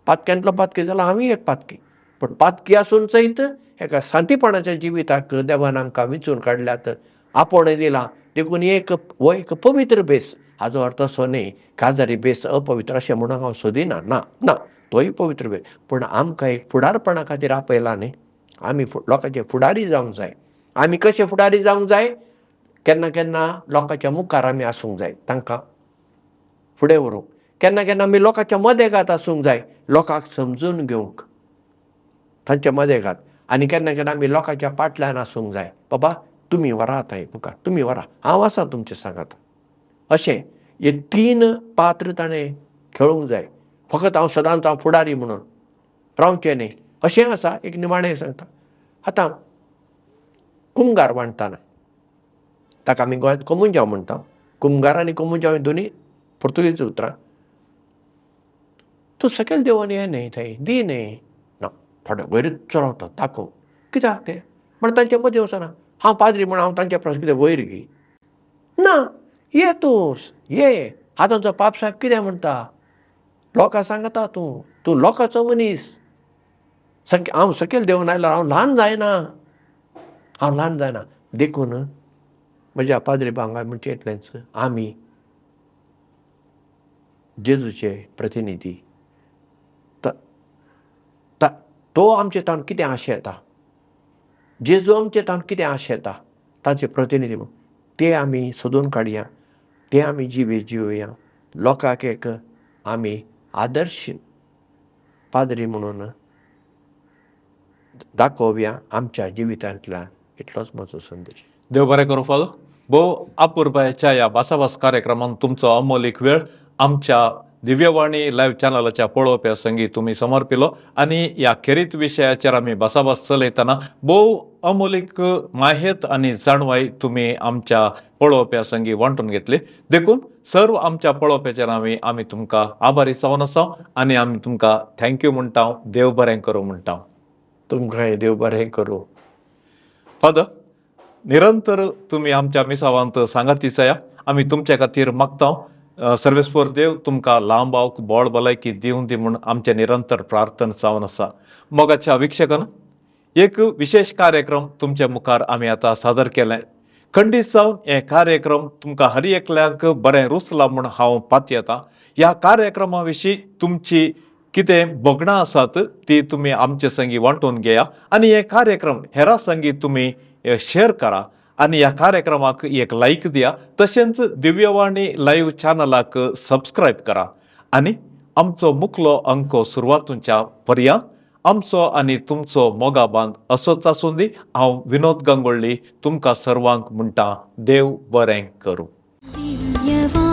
S3: पातक्यांतलो पातकी जाल्यार हांवूय एक पातकी, पूण पातकी आसून सयत एका सांतीपणाच्या जिविताक देवान आमकां विंचून काडल्यात, आपोवणें दिलां. देखून एक हो एक पवित्र भेस. हाजो अर्थ असो न्हय काजारी भेस अपवित्र अशें म्हणूंक हांव सोदिना, ना ना, तोय पवित्र भेस. पूण आमकां एक फुडारपणा खातीर आपयला न्ही, आमी लोकांचे फुडारी जावंक जाय. आमी कशे फुडारी जावंक जाय? केन्ना केन्ना लोकांच्या मुखार आमी आसूंक जाय, तांकां फुडें व्हरूंक. केन्ना केन्ना आमी लोकांच्या मदेगात आसूंक जाय, लोकांक समजून घेवंक तांच्या मदेगात. आनी केन्ना केन्ना आमी लोकांच्या फाटल्यान आसूंक जाय, बाबा तुमी व्हरात थंय मुखार, तुमी व्हरा, हांव आसा तुमचे सांगात. अशें हे तीन पात्र ताणें खेळूंक जाय. फकत हांव सदांच हांव फुडारी म्हणून रावचें न्ही, अशें आसा. एक निमाणें सांगता, आतां कुमगार बांदतना ताका आमी गोंयांत कोमुंजांव म्हणटा. कुमगार आनी कोमुंजांव ही दोनूय पुर्तुगेज उतरां. तूं सकयल देंवोन ये न्हय, थंय दी न्हय ना, थोडे वयरूच रावता दाखोवंक. कित्याक तें म्हण तांचे मदीं वचना. हांव पाद्री म्हण हांव तांच्या परस कितें वयर गी ना, ये तूं ये. आतांचो पाप साहेब कितें म्हणटा, लोकां सांगता तूं, तूं लोकांचो मनीस. हांव सकयल देंवून आयल्यार हांव ल्हान जायना, हांव ल्हान जायना. देखून म्हज्या पाद्री भांगा म्हणचें इतलेंच, आमी जेजूचे प्रतिनिधी. तो आमचे तावन कितें आशेता, जेजू आमचे तावन कितें आशेता, ताचे प्रतिनिधी म्हूण ते आमी सोदून काडया, ते आमी जिवे जिवया. लोकांक एक आमी आदर्श पाद्री म्हणून दाखोवया आमच्या जिवितांतल्यान. इतलोच म्हजो संदेश.
S2: देव बरें करूं फादर. भोव अपुरबायेच्या ह्या भासाभास कार्यक्रमान तुमचो अमोलीक वेळ आमच्या दिव्यवाणी लायव्ह चॅनलाच्या पळोवप्या संगी तुमी समर्पिलो आनी ह्या खेरीत विशयाचेर आमी भासाभास चलयतना भोव अमोलीक माहेत आनी जाणवाय तुमी आमच्या पळोवप्या संगी वांटून घेतली. देखून सर्व आमच्या पळोवप्याच्या नांवी आमी तुमकां आभारी जावन आसा आनी आमी तुमकां thank you म्हणटा. देव बरें करूं म्हणटा.
S3: तुमकांय देव बरें करूं.
S2: फादर, निरंतर तुमी आमच्या मिसावांत सांगाती जाया. आमी तुमच्या खातीर मागता, सर्वेस्पर देव तुमकां लांब आवक बोळ भलायकी दिवं दी म्हूण आमचें निरंतर प्रार्थना जावन आसा. मोगाच्या विक्षकान, एक विशेश कार्यक्रम तुमच्या मुखार आमी आतां सादर केलें. खंडीत जावन हे कार्यक्रम तुमकां हर एकल्याक बरें रुचला म्हूण हांव पातयेतां. ह्या कार्यक्रमा विशीं तुमची कितें भोगणां आसात ती तुमी आमचे संगी वांटून घेया आनी हे कार्यक्रम हेरां संगी तुमी शेअर करा आनी ह्या कार्यक्रमाक एक लायक दिया. तशेंच दिव्यवाणी लायव्ह चॅनलाक सबस्क्रायब करा आनी आमचो मुखलो अंको सुरवातूच्या पर्यंत आमचो आनी तुमचो मोगा बांद असोच आसूं दी. हांव विनोद गंगोळ्ळी तुमकां सर्वांक म्हणटा, देव बरें करूं.
S1: दिव्यवाणी.